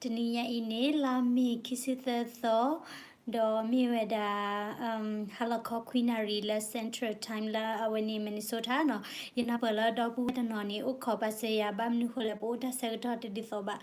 တနံၤညါအံၤန့ၣ် လါမ့ၤခံဆံသၢသီ, ဒီးမ့ၢ်ဝဲဒၣ် ဟါလီၤခီခွံနၣ်ရံၣ်လၢ Central Time လၢအဝဲန့ၣ် Minnesota နီၤ. ယနၢ်ပၢၢ်လၢဒီပုၢ်ဝဲၢ်တနီၤန့ၣ် အိၣ်ခိးပာ်စၢၤယၤ ဘၣ်မနုၤဃိလဲၣ် ပအိၣ်တၢ်ဆၢကတီၢ်တဒ်သိးဘၣ်.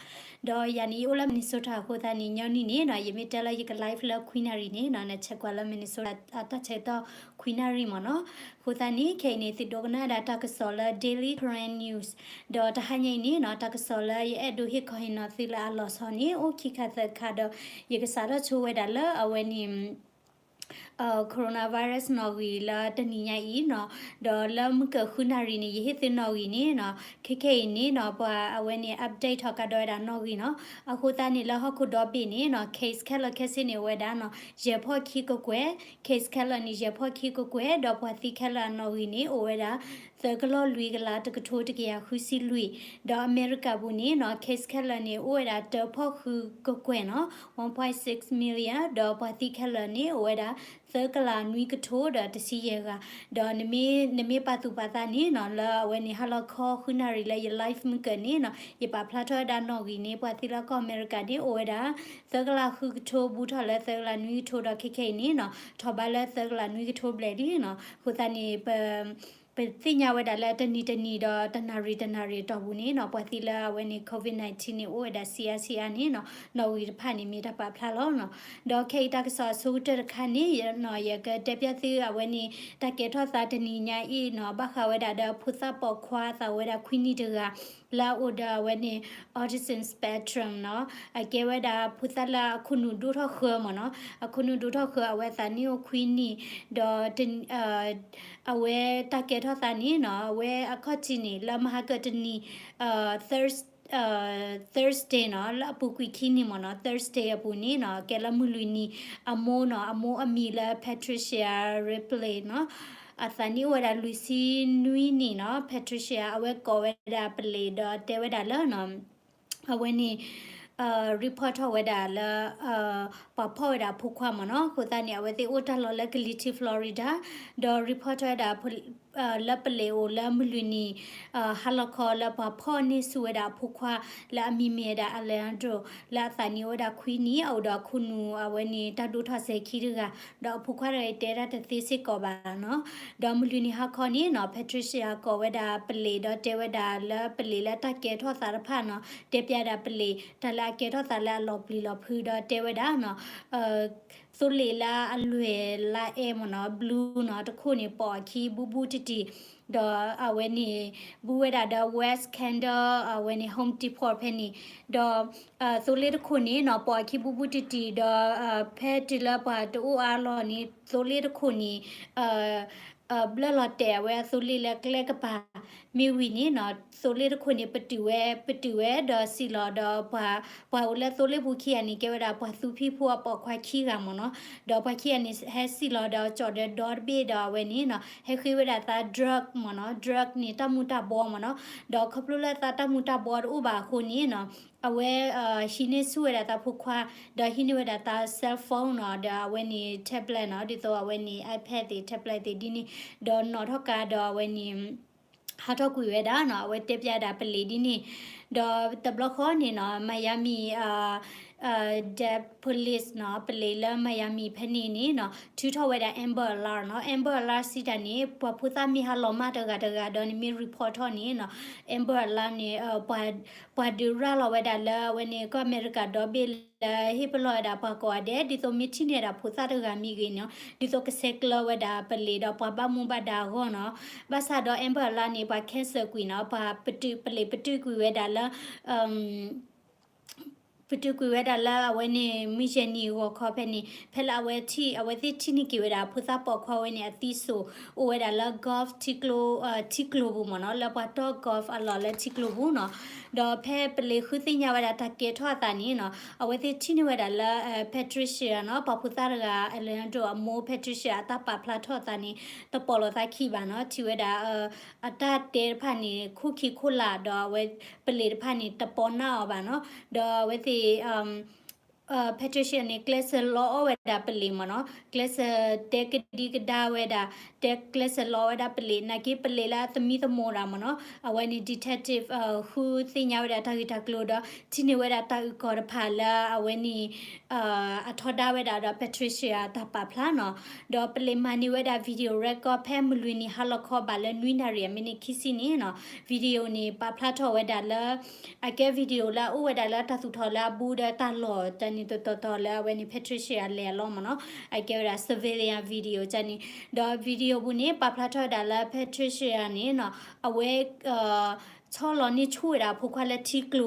ဒီးယၤန့ၣ် ယအိၣ်လၢ Minnesota အဃိသတးန့ၣ် ညီနုၢ်န့ၣ်နီၤ ယမ့ၢ်တဲလၢယက live လၢခွံနၣ်ရံၣ်န့ၣ်နီၤ နဆဲးကွၢ်လၢ Minnesota အတၢ်ဆၢကတီၢ်ခွံနၣ်ရံၣ်မ့ၢ်နီၤ. အဃိသတးန့ၣ် ခဲအံၤန့ၣ် သုဒိကနၣ်ဝဲဒၣ်တၢ်ကစီၣ်လၢ Daily Karen News ဒီးတဟါညါအံၤန့ၣ်နီၤ တၢ်ကစီၣ်လၢယအဲၣ်ဒိးဟ့ၣ်ခီဟ့ၣ်နီၤသုလၢအလီၤဆီန့ၣ် အိၣ်ခံခါသၢခါဒီး ယကစးထီၣ်ဆိဝဲဒၣ်လၢအဝဲန့ၣ် coronavirus နီၣ်ဂံၢ်လၢတနံၤညါအံၤနီၤ, ဒီးလၢမုၢ်ကၢၢ်ဃုနၣ်ရံၣ်န့ၣ် ယဟ့ၣ်သုနီၣ်ဂံၢ်န့ၣ်နီၤ, ခဲခဲအံၤန့ၣ်နီၤ ပှၤအဝဲန့ၣ် update ထီၣ်ကဒီးဝဲဒၣ်နီၣ်ဂံၢ်နီၤ. အဃိသတးန့ၣ် လၢဟီၣ်ခိၣ်ဒီဘ့ၣ်န့ၣ်နီၤ case ခဲလၢာ်ခဲဆ့န့ၣ် အိၣ်ဝဲဒၣ်နီၤ ယဲၢ်ဖီၣ်ခံကကွဲၢ်, case ခဲလၢာ်န့ၣ် ယဲၢ်ဖီၣ်ခံကကွဲၢ်, ဒီးပှၤသံခဲလၢာ်အနီၣ်ဂံၢ်န့ၣ် အိၣ်ဝဲဒၣ် သၢကလီၢ်လွံၢ်ကလးတကထိတကယၤဃုဆံလွံၢ်, ဒီးအမဲရကၤပူၤန့ၣ်နီၤ case ခဲလၢာ်န့ၣ် အိၣ်ဝဲဒၣ်တၢဖီၣ်ဃုကကွဲၢ်နီၤ one point six million, ဒီးပှၤသံခဲလၢာ်န့ၣ် အိၣ်ဝဲဒၣ် သၢကလးနွံကထိဒီးတဆံယဲၢ်ဂၤ, ဒီးနမ့ၢ် နမ့ၢ်ပာ်သူၣ်ပာ်သးန့ၣ်နီၤ လၢအဝဲန့ၣ် ဟါလီၤခီဃုနၣ်ရံၣ်လၢယ live မုၢ်ကၢၢ်န့ၣ်နီၤ ယပာ်ဖျါထီၣ်ဝဲဒၣ်နီၣ်ဂံၢ်န့ၣ် ပှၤသံလၢကီၢ်အမဲရကၤန့ၣ် အိၣ်ဝဲဒၣ် သၢကလးဃုကထိ ဘူးထီၣ်လၢသၢကလးနွံကထိဒီး ခဲခဲအံၤန့ၣ်နီၤ ထီၣ်ဘးလၢသၢကလးနွံကထိဘျဲၣ်လံနီၤ. အဃိသတးန့ၣ် ပ ပသ့ၣ်ညါဝဲဒၣ်လၢတနံၤတနံၤဒီးတနၣ်ရံၣ်တနၣ်ရံၣ်အတီၢ်ပူၤန့ၣ်နီၤ ပှၤသံလၢအဝဲန့ၣ် COVID nineteen န့ၣ် အိၣ်ဝဲဒၣ်ဆံးအါဆံးအါန့ၣ်နီၤ နီၣ်ဂံၢ်တဖၣ်န့ၣ် မ့ၢ်တၢ်ပာ်ဖျါလီၤနီၤ. ဒီးခဲအံၤတၢ်ကစီၣ်အဆိကတၢၢ်တခါန့ၣ်နီၤ ယကတဲပျၢ်သုအဝဲန့ၣ် တၢ်ကဲထီၣ်သးတနံၤညါအံၤနီၤ ဘၣ်ဃးဝဲဒၣ်ဒီးဖိသၣ်ပိာ်ခွါအသးဝဲဒၣ်ခွံနံၣ်တဂၤ လၢအအိၣ်ဒီးအဝဲန့ၣ် autism spectrum နီၤ, အကဲဝဲဒၣ်ဖိသၣ်လၢအခိၣ်နူာ်ဒိၣ်ထီၣ်ဃၢမ့ၢ်နီၤ, အခိၣ်နူာ်ဒိၣ်ထီၣ်ဃၢအဝဲသးနံၣ်အိၣ်ခွံနံၣ်, ဒီး အဝဲတၢ်ကဲထီၣ်သးန့ၣ်နီၤ အဝဲအခီၣ်ထံးန့ၣ် လၢမဟါကၢၢ်တနံၤ Thurs- Thursday နီၤ လၢအပူၤကွံာ်ခံနံၣ်မ့ၢ်နီၤ Thursday အပူၤန့ၣ်နီၤ ကဲလၢမုၢ်လွံၢ်နံၤ အမိၢ်နီၤ အမိၢ်အမံၤလၢ Patricia Ripley နီၤ အသးနံၣ်အိၣ်ဝဲဒၣ်လွံၢ်ဆံနွံနံၣ်နီၤ Patricia အဝဲကိးဝဲဒၣ်ပလံးဒီးတဲဝဲဒၣ်လၢ အဝဲန့ၣ် report ထီၣ်ဝဲဒၣ်လၢ ပှၤဖီၣ်ဝဲဒၣ်အဖိခွါမ့ၢ်နီၤ, အဃိသတးန့ၣ် အဝဲသ့ၣ်အိၣ်တၢ်လီၢ်လၢ Gillette Florida ဒီး report ထီၣ်ဝဲဒၣ် လၢပလံးအိၣ်လၢမုၢ်လွံၢ်နံၤ ဟါလီၤခီလၢပှၤဖီၣ်န့ၢ်ဆူၣ်ဝဲဒၣ်အဖိခွါ လၢအမံၤမ့ၢ်ဝဲဒၣ် Alejandro လၢအသးနံၣ်အိၣ်ဝဲဒၣ်ခွံနံၣ် အအိၣ်ဒီးအခိၣ်နူာ်အဝဲန့ၣ် တၢ်ဒိၣ်ထီၣ်စဲၤခံတဂၤ ဒီးအဖိခွါတဂၤအံၤတဲတၢ်တသ့စ့ၢ်ကီးဘၣ်နီၤ. ဒီးမုၢ်လွံၢ်နံၤဟါခီန့ၣ်နီၤ Patricia ကိးဝဲဒၣ်ပလံး ဒီးတဲဝဲဒၣ်လၢပလံးလၢတၢ်ကဲထီၣ်သးတဖၣ်နီၤ တဲပျးဒၣ်ပလံး တၢ်လၢအကဲထီၣ်သးလၢအလီၤပျံၤလီၤဖုး ဒီးတဲဝဲဒၣ်နီၤ သိလ့ၣ်လၢအလွဲၢ်လါအဲၣ်မ့ၢ်နီၤ blue နီၤ တခိၣ်န့ၣ် ပိာ်အခံဘူးဘူးတံၢ်တံၢ် ဒီးအဝဲန့ၣ် ဘူးဝဲဒၣ်ဒီး West Kendall အဝဲန့ၣ် Home Depot ဖဲန့ၣ် ဒီး သိလ့ၣ်တခိၣ်န့ၣ်နီၤ ပိာ်အခံဘူးဘူးတံၢ်တံၢ် ဒီး ဖဲတုၤလၢပှၤတအိၣ်အါလီၤန့ၣ် သိလ့ၣ်တခိၣ်န့ၣ် ဘျၢလီၤတဲာ်အဝဲအသိလ့ၣ်လၢကျဲကပၤ မ့ၢ်ဝံၤန့ၣ်နီၤ သိလ့ၣ်တခိၣ်န့ၣ် ပတုာ်ဝဲ ပတုာ်ဝဲဒီးစံၣ်လီၤဒီး ပှၤအိၣ်လၢသိလ့ၣ်ပူၤခံဂၤန့ၣ် ကဲဝဲဒၣ်ပှၤသူဖံးဖိအပိာ်ခွါခံဂၤမ့ၢ်နီၤ, ဒီးပှၤခံဂၤန့ၣ် ဟဲစံၣ်လီၤဒီးကၠီၣ်ဒီးဒီတဘ့ၣ်ဒီးအဝဲန့ၣ်နီၤ ဟဲဃ့ဝဲဒၣ်သး drug မ့ၢ်နီၤ, drug န့ၣ် တၢ်မူၤတၢ်ဘှီမ့ၢ်နီၤ, ဒီးခီဖျိလၢသးတၢ်မူၤတၢ်ဘှီတအိၣ်ဘၣ်အဃိန့ၣ်နီၤ အဝဲ ဟံးန့ၢ်ဆူၣ်ဝဲဒၣ်သးဖိခွါ ဒီးဟံးန့ၢ်ဝဲဒၣ်သး cell phone နီၤ ဒီးအဝဲန့ၣ် tablet နီၤ ဒ်သိးအဝဲန့ၣ် iPad သ့ၣ် tablet သ့ၣ်ဒ်န့ၣ် ဒီးနီၣ်ထီၣ်ကါဒီးအဝဲန့ၣ် ဟးထီၣ်ကွံာ်ဝဲဒၣ်နီၤ အဝဲတဲပျးဒၣ်ပလံးဒ်န့ၣ်, ဒီးတဘျီဃီန့ၣ်နီၤ Miami Dade Police နီၤ ပလံးလၢ Miami ဖဲန့ၣ်န့ၣ်နီၤ ထုးထီၣ်ဝဲဒၣ် Amber Alert နီၤ, Amber Alert စံးတၢ်န့ၣ် ပှၤဖိသၣ်မ့ၢ်ဟးလီၤမၢ်တဂၤတဂၤဒီးနမ့ၢ် report ထီၣ်န့ၣ်နီၤ Amber Alert န့ၣ် ပှၤ ပှၤဒုးရၤလီၤဝဲဒၣ်လၢအဝဲန့ၣ် ကီၢ်အမဲရကၤဒီဘ့ၣ်လၢဟ့ၣ်ပလီၢ်ဝဲဒၣ်ပှၤကိးဂၤဒဲး ဒ်သိးမ့ၢ်ထံၣ်န့ၢ်ဝဲဒၣ်ဖိသၣ်တဂၤမ့ၢ်ဂ့ၤန့ၣ် ဒ်သိးကဆဲးကျၢဝဲဒၣ်ပလံးဒီးပှၤဘၣ်မူဘၣ်ဒါအဂီၢ်နီၤ, ဘၣ်ဆၣ်ဒီး Amber Alert န့ၣ် ပှၤ cancel ကွံာ်နီၤ, ပှၤပတုာ်ပလံးပတုာ်ကွံာ်ဝဲဒၣ်လၢ ပတုာ်ကွံာ်ဝဲဒၣ်လၢအဝဲန့ၣ် မုၢ်ယဲၢ်နံၤဂီၤခီဖဲန့ၣ် ဖဲလၢအဝဲထံၣ် အဝဲသ့ၣ်ထံၣ်န့ၢ်က့ၤဝဲဒၣ် ဖိသၣ်ပိာ်ခွါဝဲန့ၣ် အသံစိၤ အိၣ်ဝဲဒၣ်လၢ golf ထံကျိ ထံကျိပူၤမ့ၢ်နီၤ လၢပှၤတီၢ် golf အလီၢ်လၢထံကျိပူၤနီၤ, ဒီးဖဲပလံးဃုသ့ၣ်ညါဝဲဒၣ်တၢ်ကဲထီၣ်အသးန့ၣ်နီၤ အဝဲသ့ၣ်ထံၣ်န့ၢ်ဝဲဒၣ်လၢ Patricia နီၤ ပှၤဖိသၣ်တဂၤ Alejandro အမိၢ် Patricia အတၢ်ပာ်ဖျါထီၣ်အသးန့ၣ် တပိာ်လိာ်သးခံဘၣ်နီၤ, ထံၣ်ဝဲဒၣ် အတၢ်တဲတဖၣ်န့ၣ် ခိၣ်ခံခိၣ်လာ် ဒီးအဝဲပလံးတဖၣ်န့ၣ် တပိာ်နၢ်အီၤဘၣ်နီၤ, ဒီးအဝဲသ့ၣ် Patricia န့ၣ် ကျဲးစၢးလီအီၣ်ဝဲဒၣ်ပလံးမ့ၢ်နီၤ, ကျဲးစၢးတဲကဒံကဒါဝဲဒၣ်, တဲကျဲးစၢးလီအီၣ်ဝဲဒၣ်ပလံး, နာ်က့ပလံးလၢအသမံသမိးတၢ်မ့ၢ်နီၤ, အဝဲန့ၣ် detective ဃုသ့ၣ်ညါဝဲဒၣ်တၢ်ဂ့ၢ်တၢ်ကျိၤဒီး ထံၣ်န့ၢ်ဝဲဒၣ်တၢ်အုၣ်ကီၤတဖၣ်လၢအဝဲန့ၣ် အထီဒါဝဲဒၣ်ဒီး Patricia တၢ်ပာ်ဖျါနီၤ, ဒီးပလံးမၤန့ၢ်ဝဲဒၣ် video record ဖဲမုၢ်လွံၢ်နံၤဟါလီၤခီဘၣ်လၢနွံနၣ်ရံၣ်အမံးနံးခံဆံန့ၣ်နီၤ, video န့ၣ် ပာ်ဖျါထီၣ်ဝဲဒၣ်လၢ အကဲ video လၢအအိၣ်ဝဲဒၣ်လၢတၢ်သူၣ်ထီၣ်လၢအဘူးဒီးတၢ်လီၢ်တၢ်န့ၣ်တတီၤတီၤလၢအဝဲန့ၣ် Patricia လဲၤအလီၢ်မ့ၢ်နီၤ, အကဲဝဲဒၣ် civilian video တၢ်န့ၣ်, ဒီး video ပူၤန့ၣ် ပာ်ဖျါထီၣ်ဝဲဒၣ်လၢ Patricia န့ၣ်နီၤ, အဝဲ ဆီလီၤန့ၢ်ဆူၣ်ဝဲဒၣ်အဖိခွါလၢထံကျိၤ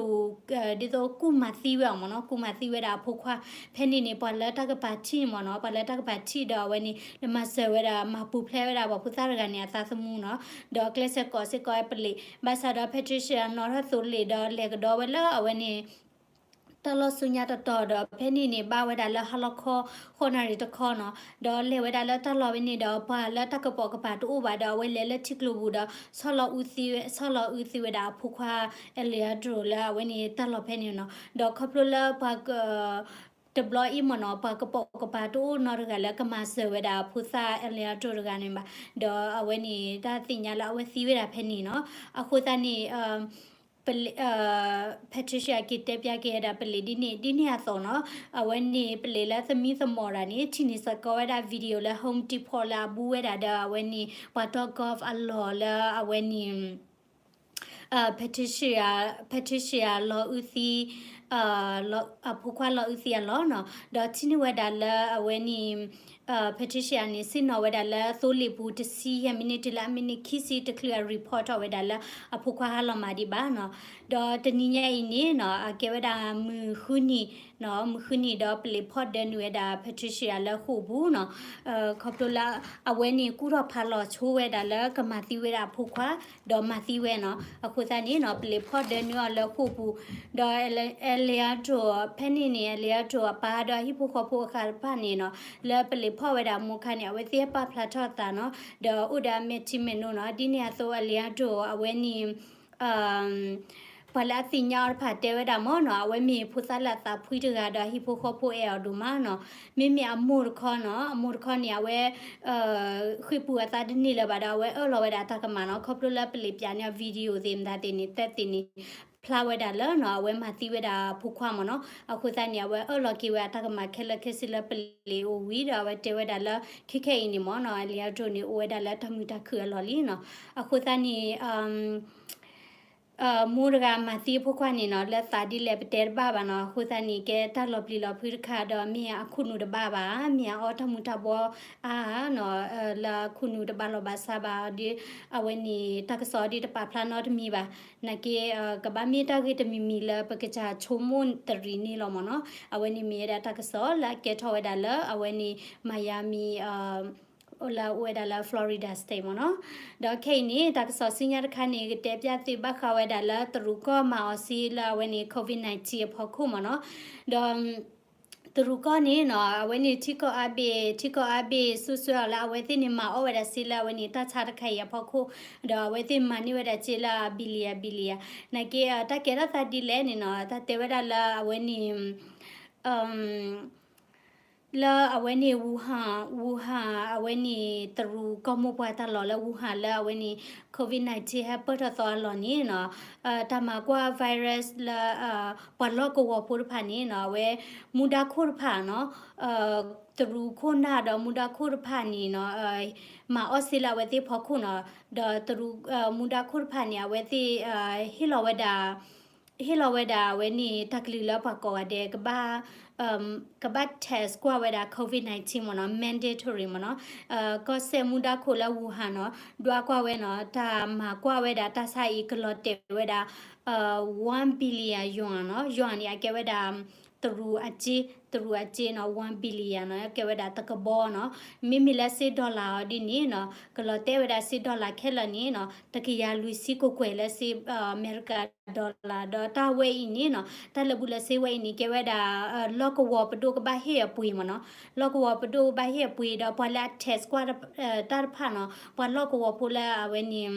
ဒ်သိးကူၣ်မၤသံဝဲအီၤမ့ၢ်နီၤ, ကူၣ်မၤသံဝဲဒၣ်အဖိခွါ, ဖဲန့ၣ်န့ၣ် ပှၤလၢတၢ်ကပၤထံၣ်မ့ၢ်နီၤ, ပှၤလၢတၢ်ကပၤထံၣ်ဒီးအဝဲန့ၣ် လၢမၤစၢၤဝဲဒၣ် မၤပူၤဖျဲးဝဲဒၣ်ပှၤဖိသၣ်တဂၤန့ၣ် အသးသမူနီၤ, ဒီးကျဲးစၢးကိးစ့ၢ်ကီးဝဲပလံး, ဘၣ်ဆၣ်ဒီး Patricia နီၣ်ထီၣ်သိးလ့ၣ်ဒီးလဲၤကဒီးဝဲလၢအဝဲန့ၣ် တၢ်လီၢ်ဆူညါတတီၤဒီး ဖဲန့ၣ်န့ၣ် ဘၣ်ဝဲဒၣ်လၢဟါလီၤခီ ဃိးနၣ်ရံၣ်တခီနီၤ, ဒီးလဲၤဝဲဒၣ်လၢတၢ်လီၢ်ဝဲန့ၣ်ဒီး ပှၤလၢတၢ်ကပိာ်ကပၤတအိၣ်ဘၣ်ဒီး အဝဲလဲၤလၢထံကျိၤပူၤဒီး ဆီလီၤအုးသံဝဲ, ဆီလီၤအုးသံဝဲဒၣ်အဖိခွါ Alejandro လၢအဝဲန့ၣ်တၢ်လီၢ်ဖဲန့ၣ်နီၤ, ဒီးခီဖျိလၢပှၤက တဘျီအံၤမ့ၢ်နီၤ, ပှၤကပိာ်ကပၤတအိၣ်နီတဂၤလၢကမၤစၢၤဝဲဒၣ်အဖိသၣ် Alejandro တဂၤန့ၣ်ဘၣ်, ဒီးအဝဲန့ၣ် တၢ်သ့ၣ်ညါလၢအဝဲသံဝဲဒၣ်ဖဲန့ၣ်နီၤ, အဃိသတးန့ၣ် ပလံး Patricia က့ၤတဲပျးက့ၤဝဲဒၣ်ပလံးဒ်န့ၣ်, ဒ်န့ၣ်အသိးနီၤ, အဝဲန့ၣ်ပလံးလၢသမံသမိးတၢ်န့ၣ် ထံၣ်န့ၢ်စ့ၢ်ကီးဝဲဒၣ် video လၢ Home Depot လၢအဘူးဝဲဒၣ်ဒီးအဝဲန့ၣ် ပှၤတီ golf အလီၢ်လၢအဝဲန့ၣ် Patricia, Patricia လီၤအုးသံ အဖိခွါလီၤအုးသံအလီၢ်နီၤ, ဒီးထံၣ်န့ၢ်ဝဲဒၣ်လၢအဝဲန့ၣ် Patricia န့ၣ် ဆ့ၣ်နီၤဝဲဒၣ်လၢသိလ့ၣ်ပူၤတဆံယဲၢ်မံးနံးတုၤလၢအမံးနံးခံဆံတချုးအ report ထီၣ်ဝဲဒၣ်လၢအဖိခွါဟးလီၤမးဒံးဘၣ်နီၤ, ဒီးတနံၤညါအံၤန့ၣ်နီၤ, အကဲဝဲဒၣ်မုၢ်ဃုနံၤ မုၢ်ဃုနံၤဒီးပလံးဖီၣ်ဒၢနုာ်ဝဲဒၣ် Patricia လၢဃိာ်ပူၤနီၤ, ခီဖျိလၢ အဝဲန့ၣ်ကူၣ်ထီၣ်ဖးလီၤဆိဝဲဒၣ်လၢကမၤသံဝဲဒၣ်အဖိခွါ, ဒီးမၤသံဝဲနီၤ, အဃိသတးန့ၣ်နီၤ, ပလံးဖီၣ်ဒၢနုာ်အီၤလၢဃိာ်ပူၤ, ဒီး Alejandro ဖဲန့ၣ်န့ၣ် Alejandro အပၢ်ဒီးအဟံၣ်ဖိဃီဖိအဃၢ်တဖၣ်န့ၣ်နီၤ, လၢပလံးဖီၣ်ဝဲဒၣ်အမိၢ်ခါန့ၣ် အဝဲသ့ၣ်ပာ်ဖျါထီၣ်သးနီၤ, ဒီးအိၣ်ဒီးအမဲာ်ထံမဲာ်နိနီၤ, ဒ်န့ၣ်အသိး Alejandro အဝဲန့ၣ် ပှၤလၢအသ့ၣ်ညါအီၤတဖၣ်တဲဝဲဒၣ်မ့ၢ်နီၤ, အဝဲမ့ၢ်ဖိသၣ်လၢအသးဖှံတဂၤဒီးအဟံၣ်ဖိဃီဖိအဲၣ်အီၤဒိၣ်မးနီၤ, မ့မ့ၢ်အမိၢ်တခီနီၤ, အမိၢ်တခီန့ၣ် အဝဲ ဃ့ၢ်ပူၤအသးတန့ၢ်လၢၤဘၣ်ဒီး အဝဲအၢၣ်လီၤဝဲဒၣ်တၢ်ကမၣ်နီၤ, ခီဖျိလၢပလံးပျးန့ၢ်အီၤ video သ့ၣ်မတၤသ့ၣ်န့ၣ် တၢ်သ့ၣ်န့ၣ် ဖျါဝဲဒၣ်လၢနီၤ, အဝဲမၤသံဝဲဒၣ်အဖိခွါမ့ၢ်နီၤ, အဃိသတးန့ၣ် အဝဲအၢၣ်လီၤက့ၤဝဲအတၢ်ကမၣ်ခဲလၢာ်ခဲဆ့လၢပလံးအိၣ်ဝံၤဒီး အဝဲတဲဝဲဒၣ်လၢ ခဲခဲအံၤန့ၣ်မ့ၢ်နီၤ, Alejandro န့ၣ် အိၣ်ဝဲဒၣ်လၢတၢ်မုာ်တၢ်ခုၣ်အလီၢ်လံနီၤ, အဃိသတးန့ၣ် မိၢ်တဂၤမၤသံအဖိခွါန့ၣ်နီၤ, လၢသးဒ်လဲၣ်ပတဲတဘၣ်ဘၣ်နီၤ, အဃိသတးန့ၣ် ကဲတၢ်လီၤပျံၤလီၤဖုးတခါဒီး မ့ၢ်အခိၣ်နူာ်တဘၣ်ဘၣ်, မ့ၢ်အအီၣ်တၢ်မူၤတၢ်ဘှီအါနီၤ, လၢအခိၣ်နူာ်တဘၣ်လီၢ်ဘၣ်စးဘၣ်ဒီး အဝဲန့ၣ် တၢ်ကစီၣ်ဒ်တပာ်ဖျါနီတမံၤဘၣ်, နာ်က့ ကဘၣ်မ့ၢ်တၢ်ဂ့ၢ်တမံၤမံၤလၢပကစၢ်ဆိကမိၣ်တရံးန့ၣ်လီၤမ့ၢ်နီၤ, အဝဲန့ၣ်မ့ၢ်ဝဲဒၣ်တၢ်ကစီၣ်လၢအကဲထီၣ်ဝဲဒၣ်လၢအဝဲန့ၣ် Miami လၢအအိၣ်ဝဲဒၣ်လၢ Florida State မ့ၢ်နီၤ. ဒီးခဲအံၤန့ၣ် တၢ်ကစီၣ်ဆူညါတခါန့ၣ် ကတဲပျၢ်သုဘၣ်ဃးဝဲဒၣ်လၢတရူးကီၢ်မၤအီၤစ့လၢအဝဲန့ၣ် COVID nineteen အဖီခိၣ်မ့ၢ်နီၤ. ဒီး တရူးကီၢ်န့ၣ်နီၤ အဝဲန့ၣ်ထံကီၢ်အါဘ့ၣ် ထံကီၢ်အါဘ့ၣ် စိစိၤလၢအဝဲသ့ၣ်န့ၣ် မၤအီၣ်ဝဲဒၣ်စ့လၢအဝဲန့ၣ် တၢ်ဆါတခါအံၤအဖီခိၣ်, ဒီးအဝဲသ့ၣ်မၤန့ၢ်ဝဲဒၣ်စ့လၢ billion billion နာ်က့ တၢ်ကဲထီၣ်သးဒ်လဲၣ်န့ၣ်နီၤ တၢ်တဲဝဲဒၣ်လၢအဝဲန့ၣ် လၢအဝဲန့ၣ် Wuhan Wuhan အဝဲန့ၣ် တရူးကီၢ်မိၢ်ပှၢ်တၢ်လီၢ်လၢ Wuhan လၢအဝဲန့ၣ် COVID nineteen ဟဲပၢၢ်ထီၣ်သီအလီၢ်န့ၣ်နီၤ, တၢ်မၤကွၢ် virus လၢ ပှၤလီၢ်ကဝီၤဖိတဖၣ်န့ၣ်နီၤ အဝဲ မူဒါခိၣ်တဖၣ်နီၤ, တရူးခိၣ်နၢ်ဒီးမူဒါခိၣ်တဖၣ်န့ၣ်နီၤ မၤအီၣ်စ့လၢအဝဲသ့ၣ်ဖီခိၣ်နီၤ, ဒီးတရူး မူဒါခိၣ်တဖၣ်န့ၣ် အဝဲသ့ၣ် ဟ့ၣ်လီၤဝဲဒၣ် ဟ့ၣ်လီၤဝဲဒၣ်အဝဲန့ၣ် တၢ်ကလုၢ်လၢပှၤကိးဂၤဒဲး ကဘၣ် ကဘၣ် test ကွၢ်ဝဲဒၣ် COVID nineteen မ့ၢ်နီၤ mandatory မ့ၢ်နီၤ, ကီၢ်စဲၣ်မူဒါခိၣ်လၢ Wuhan နီၤ ဒွးကွၢ်ဝဲနီၤ တၢ်မၤကွၢ်ဝဲဒၣ်တၢ်ဆါအံၤ ကလီၤတဲာ်ဝဲဒၣ် one billion yuan နီၤ, yuan န့ၣ် အကဲဝဲဒၣ် တရူးအစ့ တရူးအစ့နီၤ one billion နီၤ ကဲဝဲဒၣ်တကဘီနီၤ, မ့မ့ၢ်လၢစ့ dollar အီၤဒ်န့ၣ်နီၤ ကလီၤတဲာ်ဝဲဒၣ်စ့ dollar ခဲလၢာ်န့ၣ်နီၤ တကယၤလွံၢ်ဆံကွဲၢ်ကွဲၢ်လၢစ့ အမဲရကၤ dollar ဒီးတၢ်ဝဲအံၤန့ၣ်နီၤ တၢ်လၢာ်ဘူၣ်လၢာ်စ့ဝဲအံၤန့ၣ် ကဲဝဲဒၣ် လီၢ်ကဝီၤပဒိၣ်ကဘၣ်ဟ့ၣ်အပှ့ၤမ့ၢ်နီၤ, လီၢ်ကဝီၤပဒိၣ်ကဘၣ်ဟ့ၣ်အပှ့ၤဒီးပှၤလၢအ test ကွၢ် တၢ်တဖၣ်နီၤ ပှၤလီၢ်ကဝီၤဖိလၢအဝဲန့ၣ်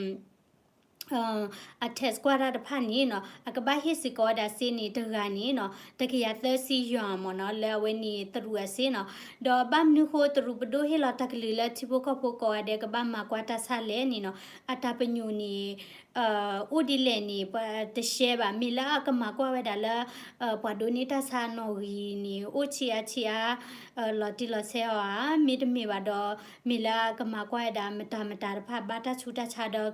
အ test ကွၢ်တၢ်တဖၣ်န့ၣ်နီၤ အကဘၣ်ဟ့ၣ်စ့ၢ်ကီးဝဲဒၣ်စ့န့ၣ် တဂၤန့ၣ်နီၤ တကယၤသၢဆံယွၤမ့ၢ်နီၤ လၢအဝဲန့ၣ်တရူးအစ့နီၤ. ဒီးဘၣ်မနုၤဃိတရူးပဒိၣ်ဟ့ၣ်လီၤတၢ်ကလုၢ်လၢထံဖိကီၢ်ဖိကိးဂၤဒဲး ကဘၣ်မၤကွၢ်တၢ်ဆါလဲၣ်န့ၣ်နီၤ အတၢ်ပညိၣ်န့ၣ် အိၣ်ဒ်လဲၣ်န့ၣ် ပတရှဲဘၣ်. မ့ၢ်လၢအကမၤကွၢ်ဝဲဒၣ်လၢ ပှၤဒိးန့ၢ်တၢ်ဆါနီၣ်ဂံၢ်န့ၣ် အိၣ်ဆံးအါဆံးအါ လီၤတံၢ်လီၤဆဲးအီၤဧါ, မ့တမ့ၢ်ဘၣ်ဒီး မ့ၢ်လၢအကမၤကွၢ်ဝဲဒၣ်မတၤမတၤတဖၣ် ဘၣ်တၢ်ဆူးတၢ်ဆါဒီး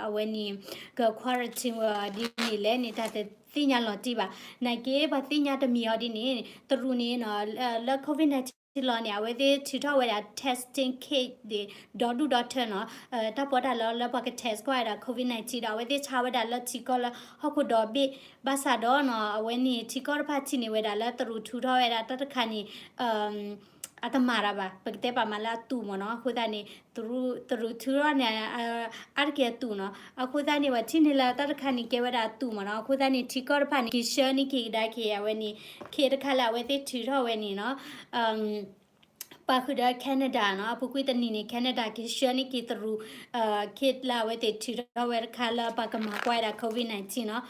အဝဲန့ၣ် က quarantine ဝဲဒ်န့ၣ်လဲၣ်န့ၣ် တၢ်တသ့ၣ်ညါလီၤတံၢ်ဘၣ်. နာ်က့ ပှၤသ့ၣ်ညါတမံၤအီၤဒ်န့ၣ် တရူးန့ၣ်နီၤ လၢ COVID nineteen လီၤန့ၣ် အဝဲသ့ၣ်ထုးထီၣ်ဝဲဒၣ် testing kit ဒီးဒူၣ်ဒီထၢနီၤ, တၢ်ပီးတၢ်လီလၢပှၤက test ကွၢ်ဝဲဒၣ် COVID nineteen ဒီး အဝဲသ့ၣ်ဆါဝဲဒၣ်လၢထံကီၢ်လၢဟီၣ်ခိၣ်ဒီဘ့ၣ် ဘၣ်ဆၣ်ဒီးနီၤ အဝဲန့ၣ်ထံကီၢ်တဖၣ်ထံၣ်န့ၢ်ဝဲဒၣ်လၢတရူးထုးထီၣ်ဝဲဒၣ်တၢ်တခါန့ၣ် အတမၤတၢ်ဘၣ်, ပကတဲပာ်မးလၢအသူၣ်မ့ၢ်နီၤ. အဃိသတးန့ၣ် တရူးထုးထီၣ်န့ၣ် အါတက့ၢ်အသူၣ်နီၤ. အဃိသတးန့ၣ် ပှၤထံၣ်န့ၢ်လၢတၢ်တခါန့ၣ်ကဲဝဲဒၣ်အသူၣ်မ့ၢ်နီၤ. အဃိသတးန့ၣ် ထံကီၢ်တဖၣ်န့ၣ် က့ၤဆှၢန့ၢ်က့ၤကဒါက့ၤ အဝဲန့ၣ် kit တခါလၢအဝဲသ့ၣ်ထုးထီၣ်ဝဲန့ၣ်နီၤ ပာ်ဃုာ်ဒီး Canada နီၤ, အပူၤကွံာ်တနံၤန့ၣ် Canada က့ၤဆှၢန့ၢ်က့ၤတရူး kit လၢအဝဲသ့ၣ်ထုးထီၣ်ဝဲတခါလၢပှၤကမၤကွၢ်ဝဲဒၣ် COVID nineteen နီၤ.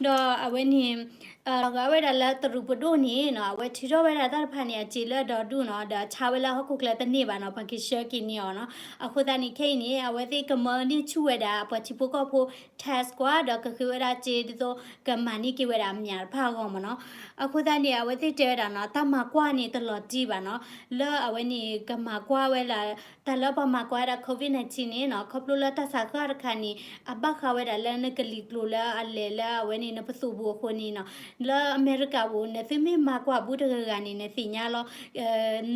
ဒီးအဝဲန့ၣ် လီၤဂာ်ဝဲဒၣ်လၢတရူးပဒိၣ်န့ၣ်နီၤ အဝဲထုးထီၣ်ဝဲဒၣ်တၢ်တဖၣ်န့ၣ် အစ့လၢအဒီဒူၣ်နီၤ, ဒီးဆါဝဲလၢဟီၣ်ခိၣ်ချၢတန့ၢ်ဘၣ်နီၤ, ပှၤက့ၤဆှၢက့ၤန့ၢ်အီၤနီၤ. အဃိသတးန့ၣ် ခဲအံၤန့ၣ် အဝဲသ့ၣ်ကမၢန့ၢ်ဆူၣ်ဝဲဒၣ် ပှၤထံဖိကီၢ်ဖိ test ကွၢ် ဒီးကဃ့ဝဲဒၣ်စ့ဒ်သိး ကမၤန့ၢ်က့ၤဝဲဒၣ်အမၠးတဖၣ်အဂီၢ်မ့ၢ်နီၤ. အဃိသတးန့ၣ် အဝဲသ့ၣ်တဲဝဲဒၣ်နီၤ တၢ်မၤကွၢ်န့ၣ်တလီၤတံၢ်ဘၣ်နီၤ, လၢအဝဲန့ၣ်ကမၤကွၢ်ဝဲလၢ တၢ်လၢပှၤမၤကွၢ်ဝဲဒၣ် COVID nineteen န့ၣ်နီၤ, ခီဖျိလၢတၢ်ဆါဃၢ်တခါန့ၣ် အဘၣ်ဃးဝဲဒၣ်လၢနကလံၤကျိၤလၢအလဲၤလၢအဝဲန့ၣ်နပသိၣ်ပူၤအဃိန့ၣ်နီၤ, လၢအမဲရကၤပူၤ နသုမ့ၢ်မၤကွၢ်ဘူးတဂၤဂၤန့ၣ် နသ့ၣ်ညါလီၤ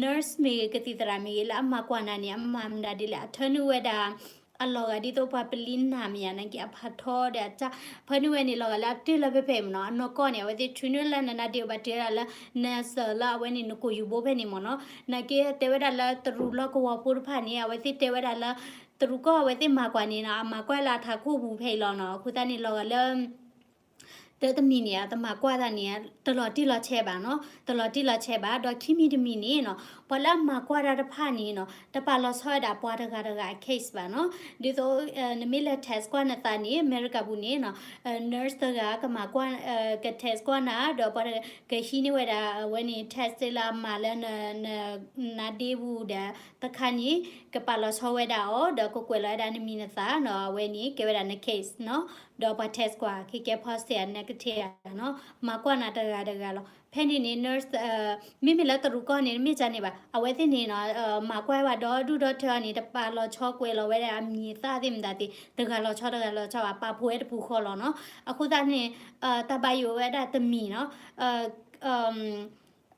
nurse မ့ၢ်ဂ့ၤ ကသံၣ်သရၣ်မ့ၢ်ဂ့ၤ လၢအမၤကွၢ်နၤန့ၣ် အမၤမတၤဒ်လဲၣ် အထၢနုာ်ဝဲဒၣ် အလီၤဂာ်ဒ်သိးပှၤပလံၤနၤမ့ၢ်ယါ နာ်က့အဖးထီဒီးအတၢ် ဖၢနုာ်ဝဲန့ၣ် လီၤဂာ်လၢအတ့ၢ်လၢဖဲဖဲမ့ၢ်နီၤ, အနီၢ်ကီၢ်န့ၣ် အဝဲသ့ၣ်ထုးနုာ်လၢနနါဒ့အိၣ်ဘၣ်တဲဝဲဒၣ်လၢ နစၢၤလၢအဝဲန့ၣ်နကိာ်ယူၤဘိဖဲန့ၣ်မ့ၢ်နီၤ, နာ်က့တဲဝဲဒၣ်လၢတရူးလီၢ်ကဝီၤဖိတဖၣ်န့ၣ် အဝဲသ့ၣ်တဲဝဲဒၣ်လၢ တရူးကီၢ်အဝဲသ့ၣ်မၤကွၢ်န့ၣ်နီၤ အမၤကွၢ်လၢအထးခိၣ်ပူၤဖဲအံၤလီၤနီၤ, အဃိသတးန့ၣ် လီၤဂာ်လၢ တၢ်တမံၤန့ၣ် အတမၤကွၢ်သးန့ၣ် တလီၤတံၢ်လီၤဆဲးဘၣ်နီၤ, တလီၤတံၢ်လီၤဆဲးဘၣ်, ဒီးခံမံၤတမံၤန့ၣ်နီၤ ပှၤလၢအမၤကွၢ်တၢ်တဖၣ်န့ၣ်နီၤ တပာ်လီၤဆီဝဲဒၣ်ပှၤတဂၤတဂၤအ case ဘၣ်နီၤ, ဒ်သိး နမ့ၢ်လဲၤ test ကွၢ်နသးန့ၣ် အမဲရကၤပူၤန့ၣ်နီၤ nurse တဂၤကမၤကွၢ် က test ကွၢ်နၤ ဒီးပှၤကဟံးန့ၢ်ဝဲဒၣ် အဝဲန့ၣ် test လၢအမၤလၢ နနါဒ့ပူၤဒီး တခါန့ၣ် ကပာ်လီၤဆီဝဲဒၣ်အီၤ ဒီးကကွဲးလီၤဝဲဒၣ်နမံၤနသၣ်နီၤ, အဝဲန့ၣ်ကဲဝဲဒၣ်န case နီၤ, ဒီးပှၤ test ကွၢ် ခဲကဲ positive နီၤ, မၤကွၢ်နၤတဂၤတဂၤလီၤ. ဖဲန့ၣ်န့ၣ် nurse မ့မ့ၢ်လၢတရူးကီၢ်န့ၣ် မ့ၢ်ကန့ၣ်ဘၣ်, အဝဲသ့ၣ်န့ၣ်နီၤ မၤကွၢ်ဝဲဒီဒူၣ်ဒီထၢအီၤန့ၣ် တပာ်လီၤဆီကွဲးလီၤဝဲဒၣ်အမံၤအသၣ်သ့ၣ်မတၤသ့ၣ် တဂၤလီၤဆီတဂၤလီၤဆီဘၣ်, ပာ်ဖှိၣ်ဝဲတပူၤဃီလီၤနီၤ. အဃိသတးန့ၣ် တၢ်ဘၣ်ယိၣ်ဝဲဒၣ်တမံၤနီၤ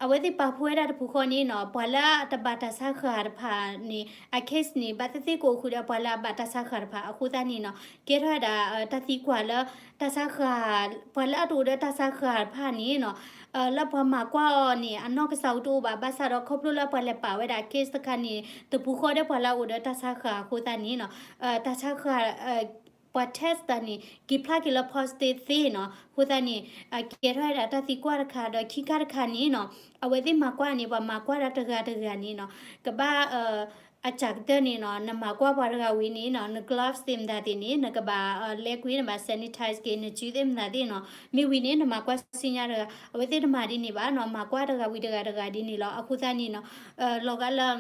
အဝဲသ့ၣ်ပာ်ဖှိၣ်ဝဲဒၣ်တပူၤဃီန့ၣ်နီၤ ပှၤလၢအတဘၣ်တၢ်ဆါဃၢ်တဖၣ်န့ၣ် အ case န့ၣ် ဘၣ်သ့ၣ်သ့ၣ်ကအိၣ်ဃုာ်ဒီးပှၤလၢအဘၣ်တၢ်ဆါဃၢ်တဖၣ်, အဃိသတးန့ၣ်နီၤ ကဲထီၣ်ဝဲဒၣ် တၢ်သံကွၢ်လၢ တၢ်ဆါဃၢ် ပှၤလၢအတအိၣ်ဒီးတၢ်ဆါဃၢ်တဖၣ်န့ၣ်နီၤ လၢပှၤမၤကွၢ်အီၤန့ၣ် အနီၢ်ကစၢ်အူတအိၣ်ဘၣ်, ဘၣ်ဆၣ်ဒီးခီဖျိလၢပှၤလဲၤပာ်ဝဲဒၣ် case တခါန့ၣ် တပူၤဃီဒီးပှၤလၢအအိၣ်ဒီးတၢ်ဆါဃၢ်အဃိသတးန့ၣ်နီၤ တၢ်ဆါဃၢ် ပှၤ test တၢ်န့ၣ် က့ၤဖျါက့ၤလၢ positive သ့နီၤ. အဃိသတးန့ၣ် ကဲထီၣ်ဝဲဒၣ်တၢ်သံကွၢ်တခါ ဒီးခံခါတခါန့ၣ်နီၤ အဝဲသ့ၣ်မၤကွၢ်န့ၣ် ပှၤမၤကွၢ်တၢ်တဂၤတဂၤန့ၣ်နီၤ ကဘၣ် အစှၤကတၢၢ်န့ၣ်နီၤ နမၤကွၢ်ပှၤတဂၤဝံၤန့ၣ်နီၤ န gloves သ့ၣ်မတၤသ့ၣ်န့ၣ် နကဘၣ်လဲကွံာ် နဘၣ် sanitize က့ၤ နစုသ့ၣ်မတၤသ့ၣ်နီၤ. မ့ၢ်ဝံၤန့ၣ် နမၤကွၢ်စံညါတဂၤ အဝဲသ့ၣ်တမၤဒ်န့ၣ်ဘၣ်နီၤ မၤကွၢ်တဂၤဝံၤတဂၤတဂၤဒ်န့ၣ်လီၤ. အဃိသတးန့ၣ်နီၤ လီၤဂာ်လၢ